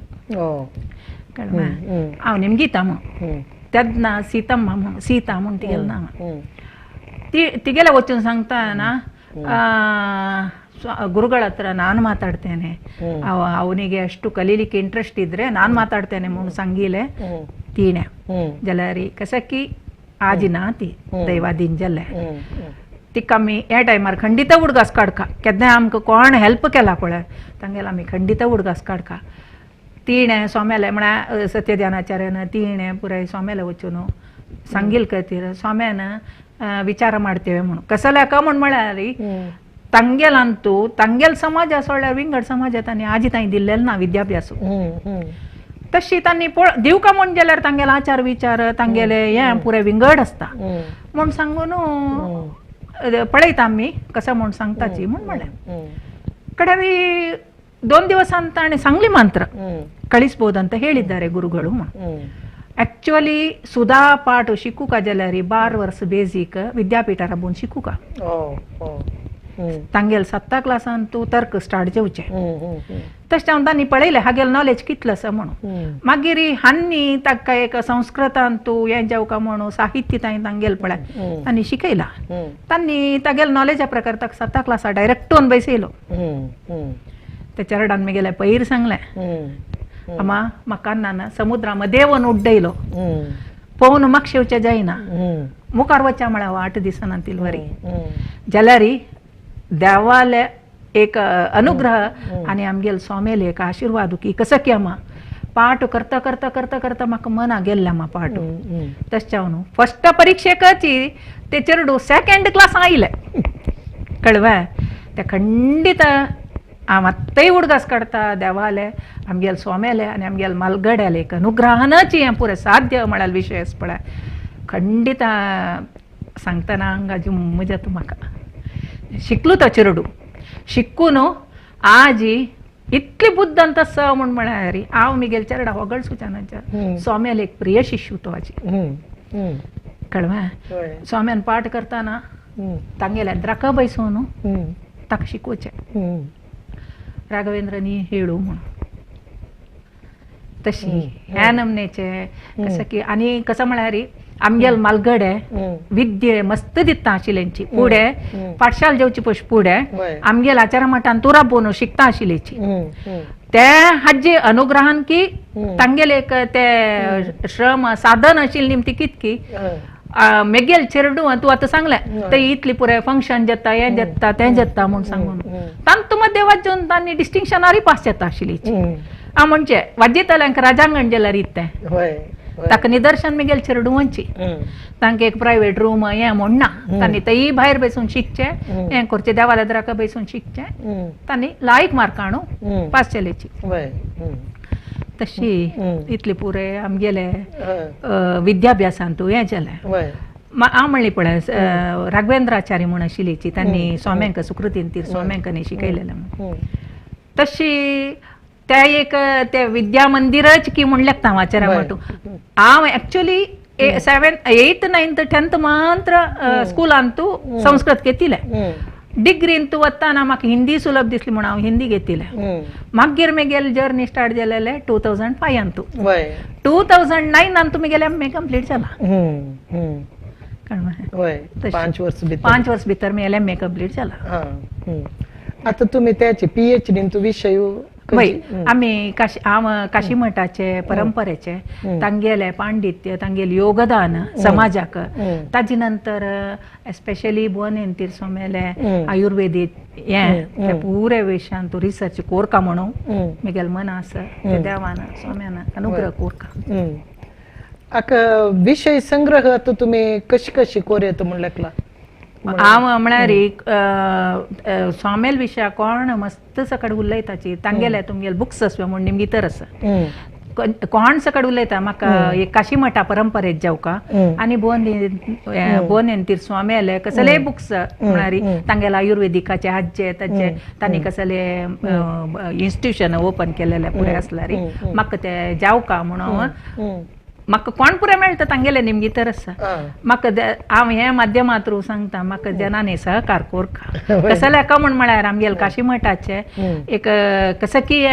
कळ्ळें हांव निमगीता म्हूण तेन्ना सीतम्मा म्हूण सीता म्हूण तिगेलें नांव ती तिगेले वचून सांगतना ಗುರುಗಳ ಹತ್ರ ನಾನು ಮಾತಾಡ್ತೇನೆ, ಅವನಿಗೆ ಅಷ್ಟು ಕಲೀಲಿಕ್ಕೆ ಇಂಟ್ರೆಸ್ಟ್ ಇದ್ರೆ ನಾನು ಮಾತಾಡ್ತೇನೆ म्हणून सांगिले तिणे जाल्यार कसकी आजी ना ती दैवादीन जाले तिका आमी ह्या टायमार खंडीत उडगास काडका केन्नाय आमकां कोण हेल्प केला पळय तांगेले आमी खंडीत उडगास काडका. तिणें स्वाम्याले म्हळ्यार सत्यध्यानाचार्यान तिणें पुराय स्वाम्याले वचून सांगील खातीर स्वाम्यान विचार ಮಾಡ್ತೇವೆ म्हणून कसल्याक म्हूण म्हळ्यार ತಂಗೆಲಂತೂ ತಂಗೆಲ್ ಸಮಾಜ सोडल्यार विंगड समाज तांणी आजी तांणी दिल्लेलो ना विद्याभ्यास. तशी तांणी दिवका म्हूण जाल्यार तांगेले आचार विचार तांगेले हें पुराय विंगड आसता म्हूण सांगून पळयता आमी कसो म्हूण सांगताची म्हूण म्हणलें. ಕಡೆ 2 ದಿವಸ ತಾಣೆ सांगली ಮಂತ್ರ ಕಳಿಸ್ಬೋದಂತ ಹೇಳಿದ್ದಾರೆ ಗುರುಗಳು. ಆಕ್ಚುಲಿ ಸುಧಾ ಪಾಠ ಶಿಕ್ಕುಕ जाल्यार 12 वर्स बेजीक विद्यापीठार राबून शिकूका तांगेल 7 क्लासान तूं तर्क स्टार्ट जेवचें तशें हांव तांणी पळयलें हागेल नॉलेज कितलो आसा म्हणून. मागीर हांणी ताका एक संस्कृतान तूं हें जेवका म्हणून साहित्य तांणी तांगेल पळय तांणी शिकयला. तांणी तागेल नॉलेजा प्रकार ताका 7 क्लासा डायरेक्ट बसयलो. त्या चरडान मेगेले पयर सांगलें अम्मा म्हाका ना समुद्रा देवन उड्डयलो पळोवन मागशेवचें जायना मुखार वच्या म्हळ्यार वाट दिसना तिलवरी जाल्यार देवाले एक अनुग्रह आनी आमगेले स्वाम्याले एक आशिर्वाद की कसो की अम्मा पाठ करता करता करता करता म्हाका मना गेल्लें मा पाठ. तशें जावन फस्ट परिक्षेकच ते चेडूं सेकंड क्लास आयलें कळवें. ते खंडीत हांव आत्ताय उडगास काडटा देवाले आमगेले स्वाम्याले आनी आमगेले मालगड्याले एक अनुग्रहानच हें पुरें साध्य म्हळ्यार विशय पळय खंडीत सांगतना आंगा जुम्म जाता म्हाका. शिकलो तो चेडूं शिकून आजी इतली बुद्धांत आसा म्हूण म्हळ्यार हांव मिगेल चेरडा होगळसुच्यानाच्या स्वाम्याले एक प्रिय शिष्य तो आजी कळवें. स्वाम्यान पाठ करतना तांगेल्या द्राका बैसोवन ताका शिकोवचें. राघवेंद्र नी हेळू म्हणून तशी ह्या नमनेचे कसं की. आनी कसं म्हळ्यार आमगेल मालगडे विद्ये मस्त दिता आशिल्ल्यांची पुढे पाठशाल जेवची पश पुढे आमगेल आचार मठान तुरा बोनू शिकता आशिल्ल्याची ते हाजे अनुग्रहान की तांगेल एक ते श्रम साधन आशिल्ली निमती कितकी मेगेल चेरडू तूं आतां सांगलें ते इतली पुराय फंक्शन जाता हें जाता तें जाता म्हूण सांगून तांतू मदें वाजून तांणी डिस्टिंक्शनारूय पास जाता आशिल्ली. आ म्हणजे वाजयताल्यांक राजांगण जाल्यार इतें ताका निदर्शन मेगेल चेरडुवांची तांकां एक प्रायवेट रूम हें म्हूण ना, तांणी तेय भायर बसून शिकचें हें करचें देवाल्या द्राका बसून शिकचें तांणी लायक मार्क हाडून पास जाल्याची. तशी इतली पुरे आमगेले विद्याभ्यासांतू हें जालें. हांव म्हणली पळय राघवेंद्राचार्य म्हूण आशिल्लीची तांणी स्वाम्यांक सुकृतीन तीर स्वाम्यांक शिकयलेलें म्हूण तशी त्या एक ते विद्या मंदिरच की म्हूण लागता हांव आचार्य म्हणटू. हांव actually 7th 8th 9th 10th मात्र स्कुलांतू संस्कृत घेतिलें. डिग्रीन तूं वतना म्हाका हिंदी सुलभ दिसली म्हूण हांव हिंदी घेतिलें. मागीर मेगेल जर्नी स्टार्ट जालेले 2005 तूं 2009 तूं मेगेले एम ए कंप्लीट जाला. 5 वर्स 5 वर्स भितर मेगेले एम ए कंप्लीट जाला. आतां तुमी त्याचे PhD तूं विशय वय आमी काशी हांव काशी मठाचे परंपरेचे तांगेले पांडित्य तांगेले योगदान समाजाक ताजे नंतर एस्पेशली भुवनेंतीर स्वाम्याले आयुर्वेदीक हें ते पुरे विशयान तूं रिसर्च कोरका म्हणून मेगेले मन आसा ते देवान स्वाम्यान अनुग्रह कोरका. आका विशय संग्रह आतां तुमी कशी कशी कोर येता म्हूण लेखला? हांव म्हळ्यार एक स्वामेल विशया कोण मस्त सकड उलयताची तांगेले तुमगेले बुक्स आसवे म्हूण निमगी तर आसा कोण सकड उलयता म्हाका एक काशी मठा परंपरेत जावका आनी भुवनेंतीर स्वामेले कसले बुक्स म्हळ्यार तांगेले आयुर्वेदिकाचे हाजे ताजे तांणी कसले इन्स्टिट्यूशन ओपन केलेले पुरे आसल्यार म्हाका ते जावका म्हणून म्हाका कोण पुरे मेळटा तांगेले निमगी तर आसा. म्हाका हांव हे माध्यमांत सांगता म्हाका जनांनी सहकार कोरका कसले का म्हूण म्हळ्यार आमगेले काशी मठाचे एक कसं की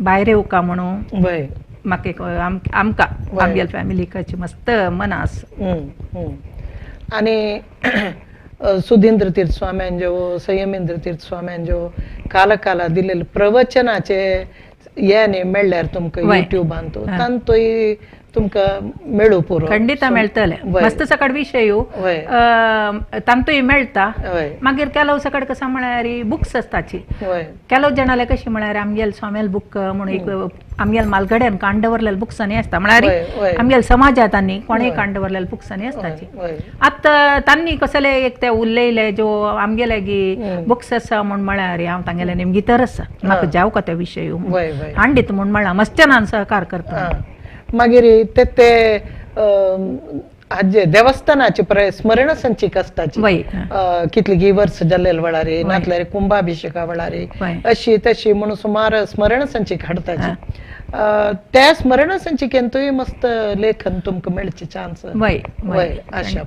भायर येवका म्हणून म्हाका एक आमकां आमगेले फॅमिलीकाची मस्त मन आसा. आनी सुधींद्र तीर्थ स्वाम्यांजो संयमेंद्र तीर्थ स्वाम्यांजो काला काला दिलेले प्रवचनाचे हे मेळ्ळ्यार तुमकां युट्यूबान तांतूय तुमकां मेळू पुरो खंडित मेळटले मस्त सकड विशय तांतूय मेळटा. मागीर केलव सकड कसं म्हळ्यार बुक्स आसताची केलव जणाले कशी म्हळ्यार आमगेल स्वामेल बुक म्हणून एक आमगेल मालगड्यान काण दवरलेले बुक्स आनी आसता म्हळ्यार आमगेल समाजात आनी कोणेय काण दवरलेले बुक्स आनी आसताची. आतां तांणी कसले एक ते उलयले जो आमगेले गी बुक्स आसा म्हूण म्हळ्यार हांव तांगेले नेमकी तर आसा म्हाका जावं का त्या विशय हांडीत म्हूण म्हळ्यार मस्त जणान सहकार करता. मागीर ते ते हाजे देवस्थानाचे प्राय स्मरण संचिका आसताची कितली वर्स जाल्ले वेळार नातल्यार कुंभाभिषेका वेळार अशी तशी म्हणून सुमार स्मरण संचिका हाडटाची त्या स्मरण संचिकेंतूय मस्त लेखन तुमकां मेळचे चान्स वय आशा.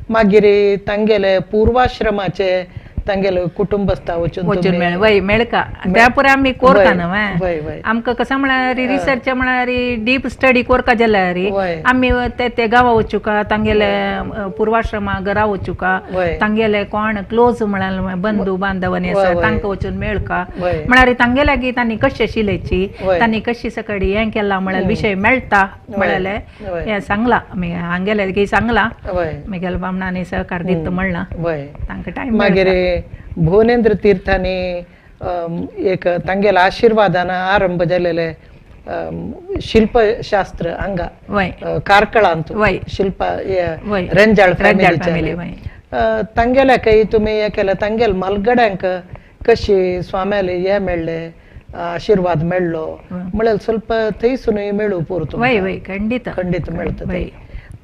मागीर तांगेले पूर्वाश्रमाचे तांगेले कुटुंबस्था वचून वय मेळका त्या पुरा आमी कोरका न्हय आमकां कसं म्हळ्यार रिसर्च म्हळ्यार डीप स्टडी कोरका जाल्यार आमी ते ते गांवा वचुका तांगेले पूर्वाश्रमा घरा वचुका तांगेले कोण क्लोज म्हळ्यार बंधू बांधवांनी आसा तांकां वचून मेळका म्हळ्यार तांगेले गी तांणी कशें शिलेची तांणी कशी सकडी हें केलां म्हळ्यार विशय मेळटा म्हळ्यार हें सांगलां आमी हांगेले गी सांगलां मेगेले बामणांनी सहकार दिता म्हणलां तांकां टायम. मागीर भुवनेंद्र तीर्थांनी एक तांगेल्या आशिर्वादान आरंभ जालेले शिल्पशास्त्र हांगा कार्कळांत शिल्प रंजाळ फॅमिली तांगेल्या काही तुमी हे केलें तांगेले मालगड्यांक कशी स्वाम्याले हे मेळ्ळे आशिर्वाद मेळ्ळो म्हळ्यार ಸ್ವಲ್ಪ थंयसुनूय मेळू पुरो. वय वय खंडित खंडित मेळटा.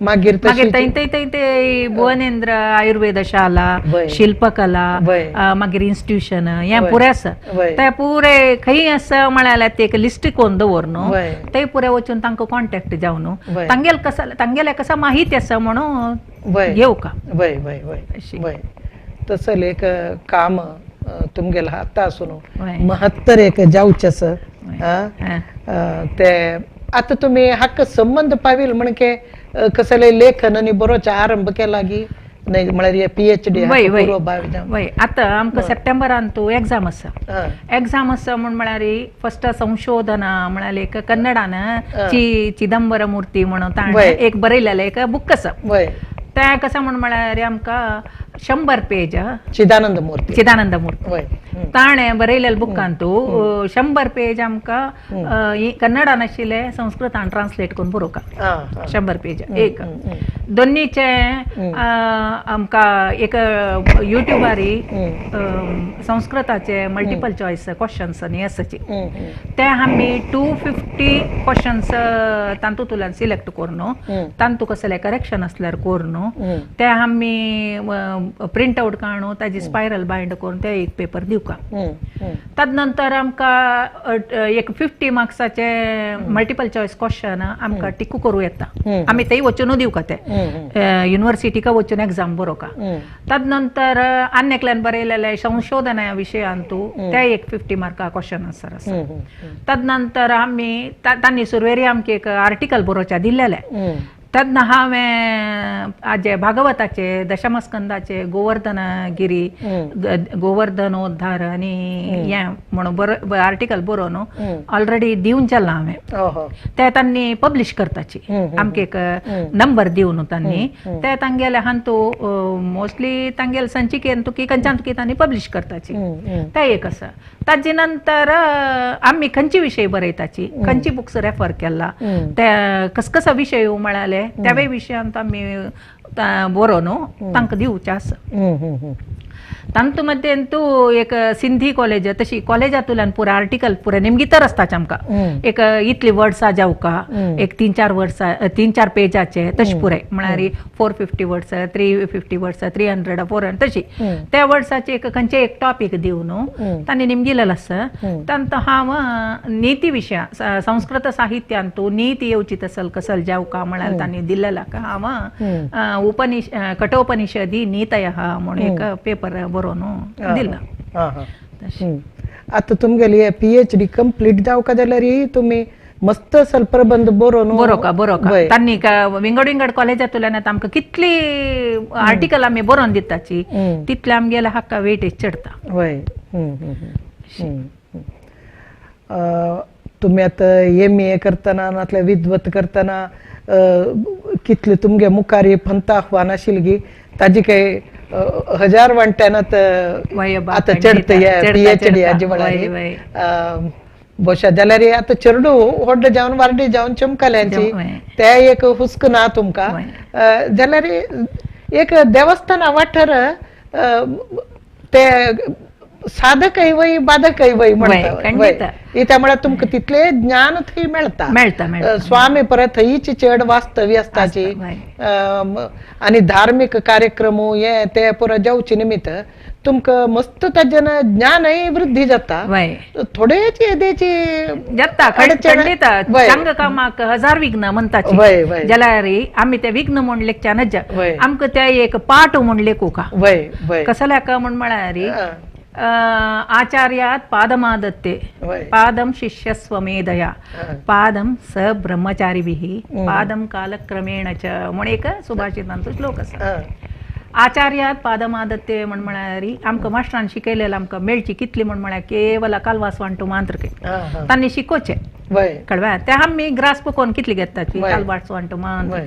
मागीर मागीर थंय थंय ते भुवनेंद्र आयुर्वेद शाला शिल्पकला मागीर इन्स्टिट्यूशन हें पुरें आसा ते पुरे खंय आसा म्हळ्यार ते एक लिस्ट कोन्न दवर न्हू ते पुरे वचून तांकां कॉन्टेक्ट जावन न्हू तांगेले कसा तांगेले कसा माहिती आसा म्हणून घेवका. वय वय वय वय तसलें एक काम तुमगेलो हाता आसून महत्तर एक जावचें आसा. ते आतां तुमी हाका संबंद पावील म्हणके कसले लेखन आनी बरोवचो आरंभ केला गी नाही म्हळ्यार PhD? वय, आतां आमकां सप्टेंबरान तूं एग्जाम आसा. एग्जाम आसा म्हूण म्हळ्यार फस्ट संशोधना म्हळ्यार एक कन्नडान चिदंबर मूर्ती म्हणून ताणें एक बरयलेलें एक बूक आसा. तें कशें म्हूण म्हळ्यार आमकां 100 पेज चिदानंद मूर्ती, चिदानंद मूर्ती ताणें बरयलेलें बुकान तूं 100 पेज आमकां कन्नडान आशिल्लें संस्कृतान ट्रान्सलेट करून बरोवका. 100 पेज एक दोन्नीचे आमकां एक युट्यूबारी संस्कृताचे मल्टिपल चॉयस क्वेश्चन्स न्ही आसाची ते आमी 250 क्वेश्चन्स तातूंतल्यान सिलेक्ट करून तांतू कसलें करेक्शन आसल्यार करून ते आमी प्रिंट आउट काडून ताजी स्पायरल बायंड करून ते एक पेपर दिवका. तदनंतर आमकां एक 50 मार्क्साचे मल्टिपल चॉयस क्वेश्चन आमकां टिकू करूं येता, आमी तेय वचून दिवका, ते युनिवर्सिटीका वचून एग्जाम बरोवका. तदनंतर आनी एकल्यान बरयलेले संशोधना विशयांतू ते एक 50 मार्का क्वेश्चन आन्सर आसा. तदनंतर आमी तांणी सुरवेरी आमकां एक आर्टिकल बरोवच्या दिल्लेलें. तेन्ना हांवें आजे भागवताचे दशमस्कंदाचे गोवर्धनगिरी गोवर्धनोद्धार आनी हें म्हणून बरो आर्टिकल बरोवन ऑलरेडी दिवन चल्लां हांवें. ते तांणी पब्लीश करताची आमकां एक नंबर दिवन तांणी ते तांगेले हांतू मोस्टली तांगेले संचिकेन तुकी खंयच्यान तुकी तांणी पब्लीश करताची ते एक आसा. ताजे नंतर आमी खंयचे विशय बरयताची खंयची बुक्स रेफर केला ते कसकसा विशय म्हळ्याले त्यावे विशयांत आमी बरोवन तांकां दिवचें आसा. तांतू मध्यें तूं एक सिंधी कॉलेज तशी कॉलेजांतल्यान पुरा आर्टिकल पुरा निमगी तर आसताच आमकां एक इतली वर्ड्सां जावका एक 3-4 वर्सां 3-4 पेजाचे तशें पुराय म्हळ्यार 450 वर्ड्स 350 वर्ड्स 300 400 तशी त्या वर्ड्साचे एक खंयचे एक टॉपीक दिवन तांणी निमगिलेलो आसा. तांतू हांव निती विशया संस्कृत साहित्यांतू नीती येवची तसल कसल जावका म्हळ्यार तांणी दिल्लेला हांव उपनिश कठोपनिषदी नीतय म्हणून एक पेपर बरोवन दिला. आतां तुमगेली PhD complete जावका जाल्यार तुमी मस्त असल प्रबंध बरोवन बरोवका बरोवका तांणी विंगड विंगड कॉलेजांतल्यान आमकां कितली आर्टिकल आमी बरोवन दिताची तितले आमगेले हाका वेटेज चडटा. वय, तुमी आतां MA करतना नातल्यार विद्वत करतना कितले तुमगे मुखार फंत आव्हान आशिल्ली ताजी काय हजार वांट्यान आतां चडत PhD हाजे म्हळ्यार बोशा जाल्यार आतां चेडू व्हडलो जावन वार्डी जावन चमकल्यांची ते एक हुस्क ना तुमकां जाल्यार एक देवस्थाना वाठार ते साधकय वय बाधकय वय म्हणटा त्यामुळे तुमकां तितले ज्ञान थंय मेळटा मेळटा. स्वामी परत थंयची चड वास्तव्य आसताची आनी धार्मीक कार्यक्रम हे ते पुरो जावचे निमित्त तुमकां मस्त ताजेन ज्ञानय वृद्धी जाता. थोडेच येदेची जाता खंडीत चांग कामाक 1000 विघ्न म्हणटाची जाल्यार आमी ते विघ्न म्हूण लेखच्या नज आमकां ते एक पाठ म्हूण लेखूका कसल्या का म्हूण म्हळ्यार आचार्यात पादमादत्ते पादम शिष्यस्वमेधया पादम स ब्रह्मचारिभिः पादम कालक्रमेण च म्हूण एक सुभाषितांचो श्लोक आसा. आचार्यात पादमादत्ते म्हण म्हळ्यार आमकां मास्टरान शिकयलेलें आमकां मेळची कितली म्हण म्हळ्यार केवल कालवास वांटू मांत्रके तांणी शिकोवचें कळव्या ते आमी ग्रास्प करून कितली घेतात कालवास वांटू मांत्र.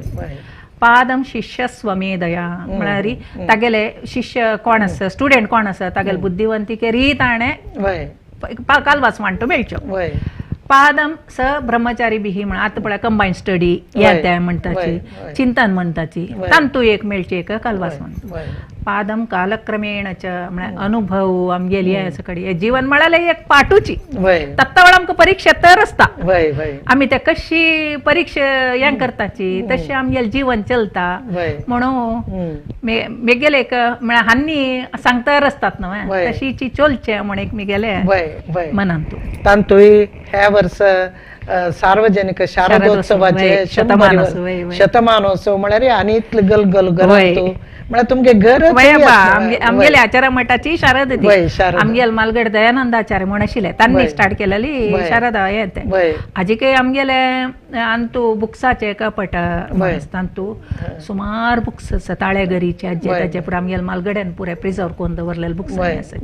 पादम शिष्य स्वमेधया म्हळ्यार तागेले शिष्य कोण आसा स्टुडंट कोण आसा तागेले बुद्धिवंतिके रीत ताणें कालवास वांटू मेळच्यो. पादम स ब्रह्मचारी बिही म्हण आतां पळय कंबायन स्टडी हे ते म्हणटाची चिंतन म्हणटाची तांतू एक मेळची एक कालवास म्हणटा. पादम कालक्रमेण च म्हळ्यार अनुभव आमगेली सगळी जीवन म्हळ्यार एक पाटूची तत्ता आमकां परीक्षा तर आसता आमी ते कशी परीक्षा हें करताची तशी आमगेलें जीवन चलता म्हणून मेगेले एक म्हळ्यार हांनी सांगतर आसतात न्हय तशीची चलचें म्हण एक मेगेले मनांत. तांतूय ह्या वर्स सार्वजनिक शारदोत्सवाचे शतमानोत्सव म्हळ्यार आनी इतले गलगल घरांत म्हळ्यार तुमगे घर आमगेले आचार्य मठाची शारद आमगेले मालगड दयानंद आचार्य म्हण आशिल्ले तांणी स्टार्ट केलेली शारदा हें तें. हाजी काही आमगेले अंतू बुक्साचे कपट तांतू सुमार बुक्स आसा ताळेगरीचे आजे ताजे पुरा आमगेले मालगड्यान पुरे प्रिजर्व करून दवरलेले बुक्स आसा.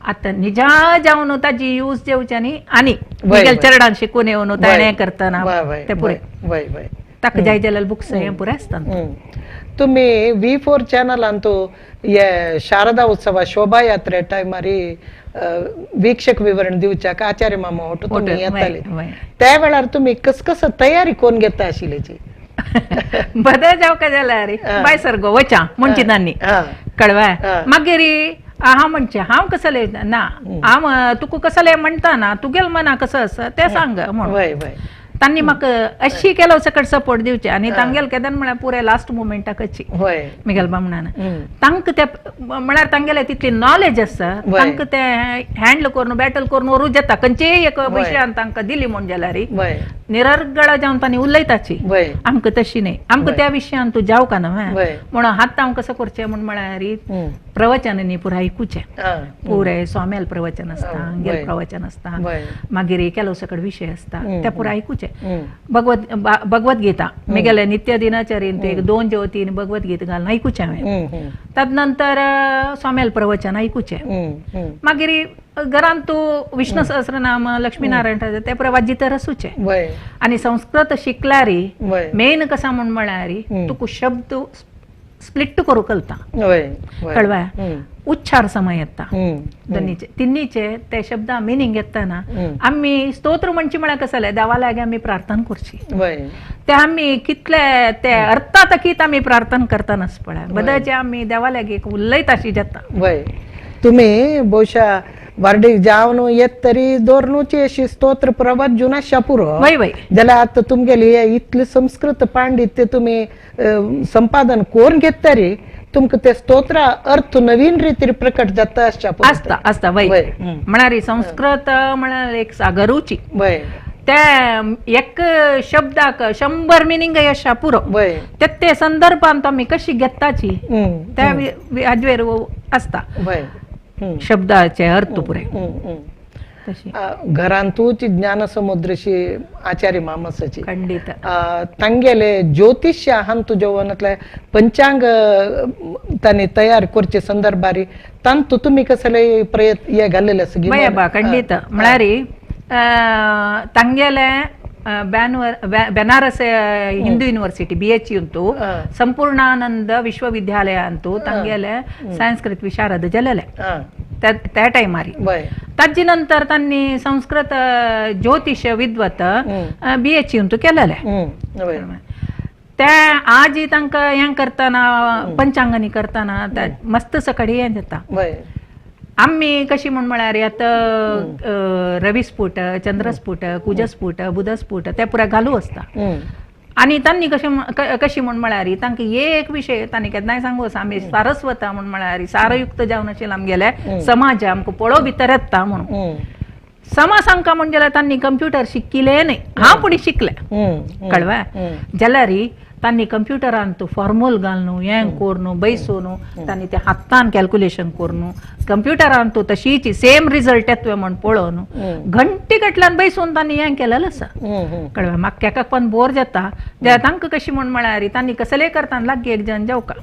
आतां निजा जावन ताजी यूज जेवच्यानी आनी म्हगेले चेरडान शिकून येवन ताणें करतना ते पुरे ताका जाय जाल्यार बुक्स हें पुरे आसता. तुम्ही V4 चॅनलांतू हे शारदा उत्सवा शोभायात्रे टायमारी वीक्षक विवरण दिवच्याक आचार्य मामा होटो तुम्ही येताले त्या वेळार तुम्ही कस कसं तयारी कोण घेता आशिल्ल्याची? बदल जावका जाल्यार बाय सर गो वचा म्हणची तांणी कळवाय मागीर हांव म्हणचें हांव कसलें ना हांव तुका कसलें म्हणटा ना तुगेलें मना कसं आसा तें सांग म्हणून तांणी म्हाका अशी केलो सकट सपोर्ट दिवचे. आनी तांगेल केदन म्हळ्यार पुरे लास्ट मुमेंटाकची मिगेल बामणान तांकां ते म्हळ्यार तांगेले तितली नॉलेज आसा तांकां ते हँडल करून बॅटल करून व्हरूं जाता खंयचेय एक विशयान तांकां दिली म्हूण जाल्यार निरर्गळ जावन तांणी उलयताची. आमकां तशी न्ही, आमकां त्या विशयान तूं जावका ना म्हणून हात हांव कसो करचें म्हूण म्हळ्यार प्रवचन न्ही पुराय आयकुचें पुराय स्वाम्याल प्रवचन आसता आमगेल प्रवचन आसता मागीर केलो सकट विशय आसता ते पुराय आयकुचें. भगवद्गीता मिगेले नित्य दिनाचरीन एक 2 ज्यो 3 भगवद्गीता घालून आयकुचें हांवें. तदनंतर स्वाम्याल प्रवचन आयकुचें. मागीर घरांत तूं विष्णु सहस्रनाम लक्ष्मीनारायण ते पुराय वाजितर आसूचें. आनी संस्कृत शिकल्यार मेन कसा म्हूण म्हळ्यार तुका शब्द स्प्लिट करूं कळटा कळवाय उच्चार समय येता दोनीचे तिन्नीचे ते शब्दा मिनींग येतना आमी स्तोत्र म्हणची म्हळ्यार कसं जालें देवा लागीं आमी प्रार्थना करची ते आमी कितले ते अर्थातकीत आमी प्रार्थना करतानाच पळय बदलचे आमी देवा लागीं उलयताशी जाता. तुमी बहुशा वार्डीक जावन येत तरी दवरनुची अशी स्तोत्र प्रभात जुना शापुरो जाल्यार आतां तुमगेली इतले संस्कृत पांडित्य तुमी संपादन करून घेत तरी तुमकां ते स्तोत्र अर्थ नवीन रितीर प्रकट जाता आसता आसता. वय म्हळ्यार संस्कृत म्हळ्यार एक सागरूची ते एक शब्दाक 100 मिनींग अशा पुरो ते संदर्भान आमी कशी घेताची त्या हाजेर आसता शब्दाचे अर्थ पुरे. घरांतूच ज्ञानसमुद्रशी आचार्य मामसाची खंडित तांगेले ज्योतिष्य हांतू जेवणातले पंचांग तांणी तयार करचे संदर्भारी तांतू तुमी कसले प्रयत्न हे घाल्लेले आसा? खंडित म्हळ्यार तांगेले बनारस हिंदू युनिवर्सिटी BHU अंतू संपूर्णानंद विश्वविद्यालय अंतू तांगेले संस्कृत विशारद जालेले त्या टायमारी. ताजे नंतर तांणी संस्कृत ज्योतिष विद्वत BHU अंतू केलेले. त्या आजी तांकां हें करतना पंचांगनी करतना मस्त सकाळी हें जाता. आमी कशी म्हूण म्हळ्यार आतां रविस्फुट चंद्रस्फुट कुजस्फुट बुधस्फुट ते पुराय घालू आसता. आनी तांणी कशी म्हूण म्हळ्यार तांकां एक विशय तांणी केन्नाय सांगू आसा आमी सारस्वता म्हूण म्हळ्यार सारयुक्त जावन आशिल्ले आमगेले समाज आमकां पळोव भितर येता म्हणून समा सांगका म्हूण जाल्यार तांणी कंप्युटर शिकिल्लें न्ही. हांव फुडें शिकलें कळवा जाल्यार तांणी कंप्युटरान तूं फॉर्मूल घालून हें करून बैसून तांणी ते हातान कॅल्क्युलेशन करून कंप्युटरान तूं तशीच सेम रिजल्ट येतवे म्हण पळोवन घंटे गटल्यान बैसून तांणी हें केलेलें आसा कळवा. म्हाका केकाक पण बोर जाता जाल्यार तांकां कशी म्हूण म्हळ्यार तांणी कसलें करतना लागीं एक जण जावका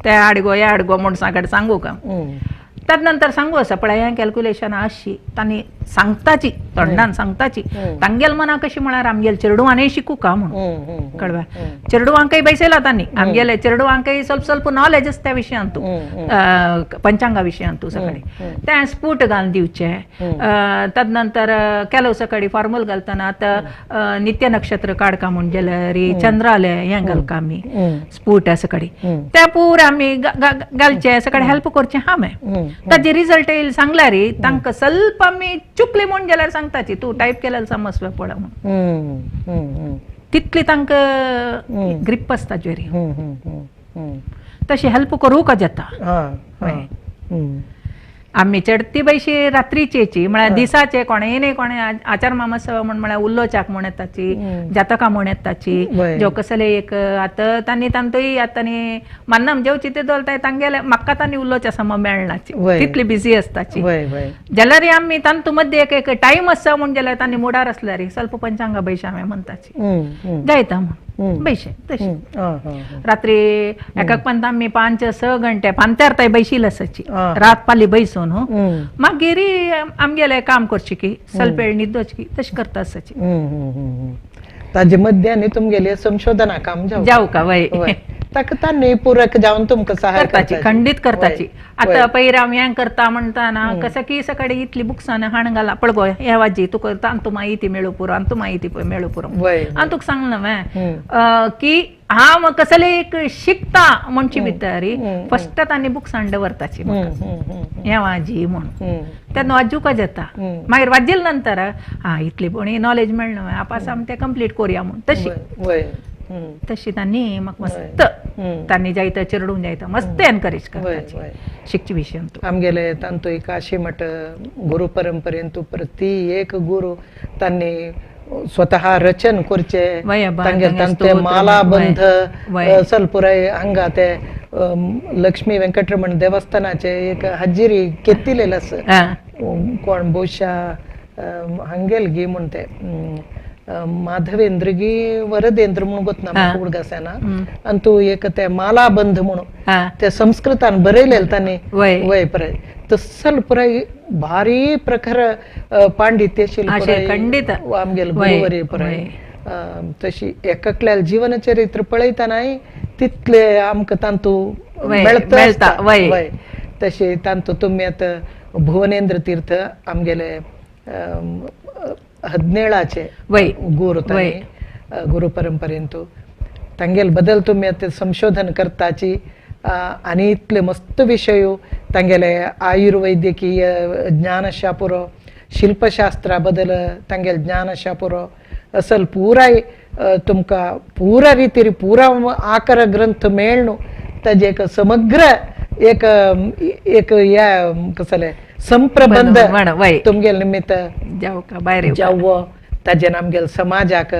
ते आडगो हे आडगो म्हूण सांगड सांगू का. तदनंतर सांगू आसा पळय हें कॅल्क्युलेशन अशी तांणी सांगताची तोंडान सांगताची तांगेल मना कशी म्हळ्यार आमगेल चेडवांनी शिकू का म्हणून कळवा. चेडवांकय बैसयला तांणी आमगेले चेडवांकय ಸ್ವಲ್ಪ ಸ್ವಲ್ಪ नॉलेज आसता त्या विशयांत पंचांगा विशयांत सकाळी तें स्फूट घालून दिवचे. तदनंतर केलो सकाळी फॉर्मूल घालतना आतां नित्य नक्षत्र काडका म्हूण जाल्यार चंद्राले हें घालका आमी स्फूट सकाळी ते पुरा आमी घालचे सकाळी हेल्प करचें हांवें. ताजे रिजल्ट येयल सांगल्यार तांकां ಸ್ವಲ್ಪ आमी चुकले म्हूण जाल्यार सांगताची तूं टायप केल्यार समजवे पळय म्हणून तितली तांकां ग्रीप आसता ज्वेरी तशी हेल्प करूंक जाता. आमी चडती बैशी रात्रीचेची म्हळ्यार दिसाचे कोणेय न्ही कोणे आचार मामा म्हण म्हळ्यार उल्लोचाक म्हण येताची, जातका म्हण येताची, जो कसले एक आतां तांणी तांतूय आतां न्ही मान्ना जेवची ते दवरताय तांगेले म्हाका तांणी उलोवचें सम मेळनाची, तितली बिजी आसताची. जाल्यार आमी तांतू मद्दे एक एक टायम आसा म्हूण जाल्यार तांणी मुडार आसल्यार ಸ್ವಲ್ಪ पंचांगा बैशे हांवें म्हणटाची जायता म्हूण बैशे तशी रात्री एकाक पंत आमी 5-6 घंटे पांत्यार ताय बैशील आसाची रात पाली बैसून हो मागीर आमगेले काम करची की ಸ್ವಲ್ಪ वेळ न्हिदोची की तशें करता आसाची. ताजे मध्याने तुमगेले संशोधना काम जावं का वय ताका तांणी पूरक जावन तुमकां सहाय करताची, खंडीत करताची. आतां पयर आमी हें करता म्हणटा ना कसं की सकाळी इतली बुक्सान हाण घाला पळगो हे वाजी तुका तांतू माहिती मेळू पुरो आनी माहिती मेळू पुरो. आनी तुका सांगला हांवें की हांव कसले एक शिकता म्हणची भितर फस्ट तांणी बुक्सान दवरताची हें वाजी म्हणून तेन्ना वाजूका जाता. मागीर वाजिल नंतर हा इतली पण नॉलेज मेळना आपास आमी तें कंप्लीट करुया म्हूण तशी तशी तांणी म्हाका मस्त तांणी जायता चेडून जायता मस्त एनकरेज करताची शिकचे विशयान. आमगेले तांतू काशी मठ गुरु परंपरेन तूं प्रति एक गुरु तांणी स्वतः रचन करचे तांगेर तांचे मालाबंध सलपुराय हांगा ते लक्ष्मी वेंकटरमण देवस्थानाचे एक हजिरी केतिलेलं आसा कोण बहुशा हांगेल गी म्हूण ते माधवेंद्र गी वरदेंद्र म्हणून गोतना म्हाका उडगास येना आनी तूं एक ते मालाबंध म्हणून ते संस्कृतान बरयलेले तांणी वय पुराय तसल पुराय भारी प्रखर पांडित्य खंडीत आमगेले गुरुवरी पुराय तशी एककल्याल जीवन चरित्र पळयतनाय तितले आमकां तांतू मेळता. वय तशी तांतू तुमी आतां भुवनेंद्र तीर्थ आमगेले 17 गुरु गुरु परंपरेन तूं तांगेल बदल तुमी आतां संशोधन करताची आनी इतले मस्त विशय तांगेले आयुर्वैद्यकीय ज्ञानशापुरो शिल्पशास्त्रा बदल तांगेल ज्ञानशापुरो असल पुराय तुमकां पुरा रितीर पुरा आकार ग्रंथ मेळ्ळो ताजे एक समग्र एक एक ह्या कसले संप्रबंध तुमगेले निमित्त जावो ताजेन आमगेले समाजाक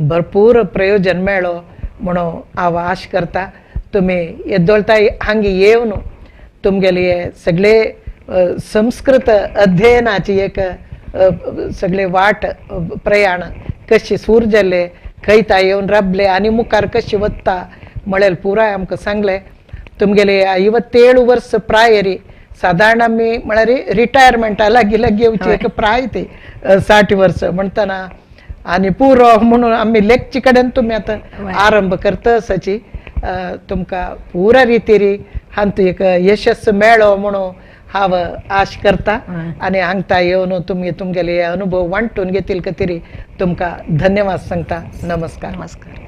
भरपूर प्रयोजन मेळो म्हणून हांव आश करता. तुमी येदोळताय हांगा येवन तुमगेले सगळे संस्कृत अध्ययनाची एक सगळे वाट प्रयाण कशी सूर जाल्ले खंयता येवन राबले आनी मुखार कशी वता म्हळ्यार पुराय आमकां सांगलें. तुमगेले 57 वर्स प्रायरी सादारण आमी म्हळ्यार रिटायरमेंटा लागीं लागीं येवची एक प्राय ती 60 वर्स म्हणटना आनी पुरो म्हणून आमी लेखचे कडेन तुमी आतां आरंभ करता आसाची. तुमकां पुरा रितीरी हांतू एक यशस्स मेळो म्हणून हांव आश करता आनी हांगता येवन तुमी तुमगेले अनुभव वांटून घेतील खातीर तुमकां धन्यवाद सांगता. नमस्कार. नमस्कार.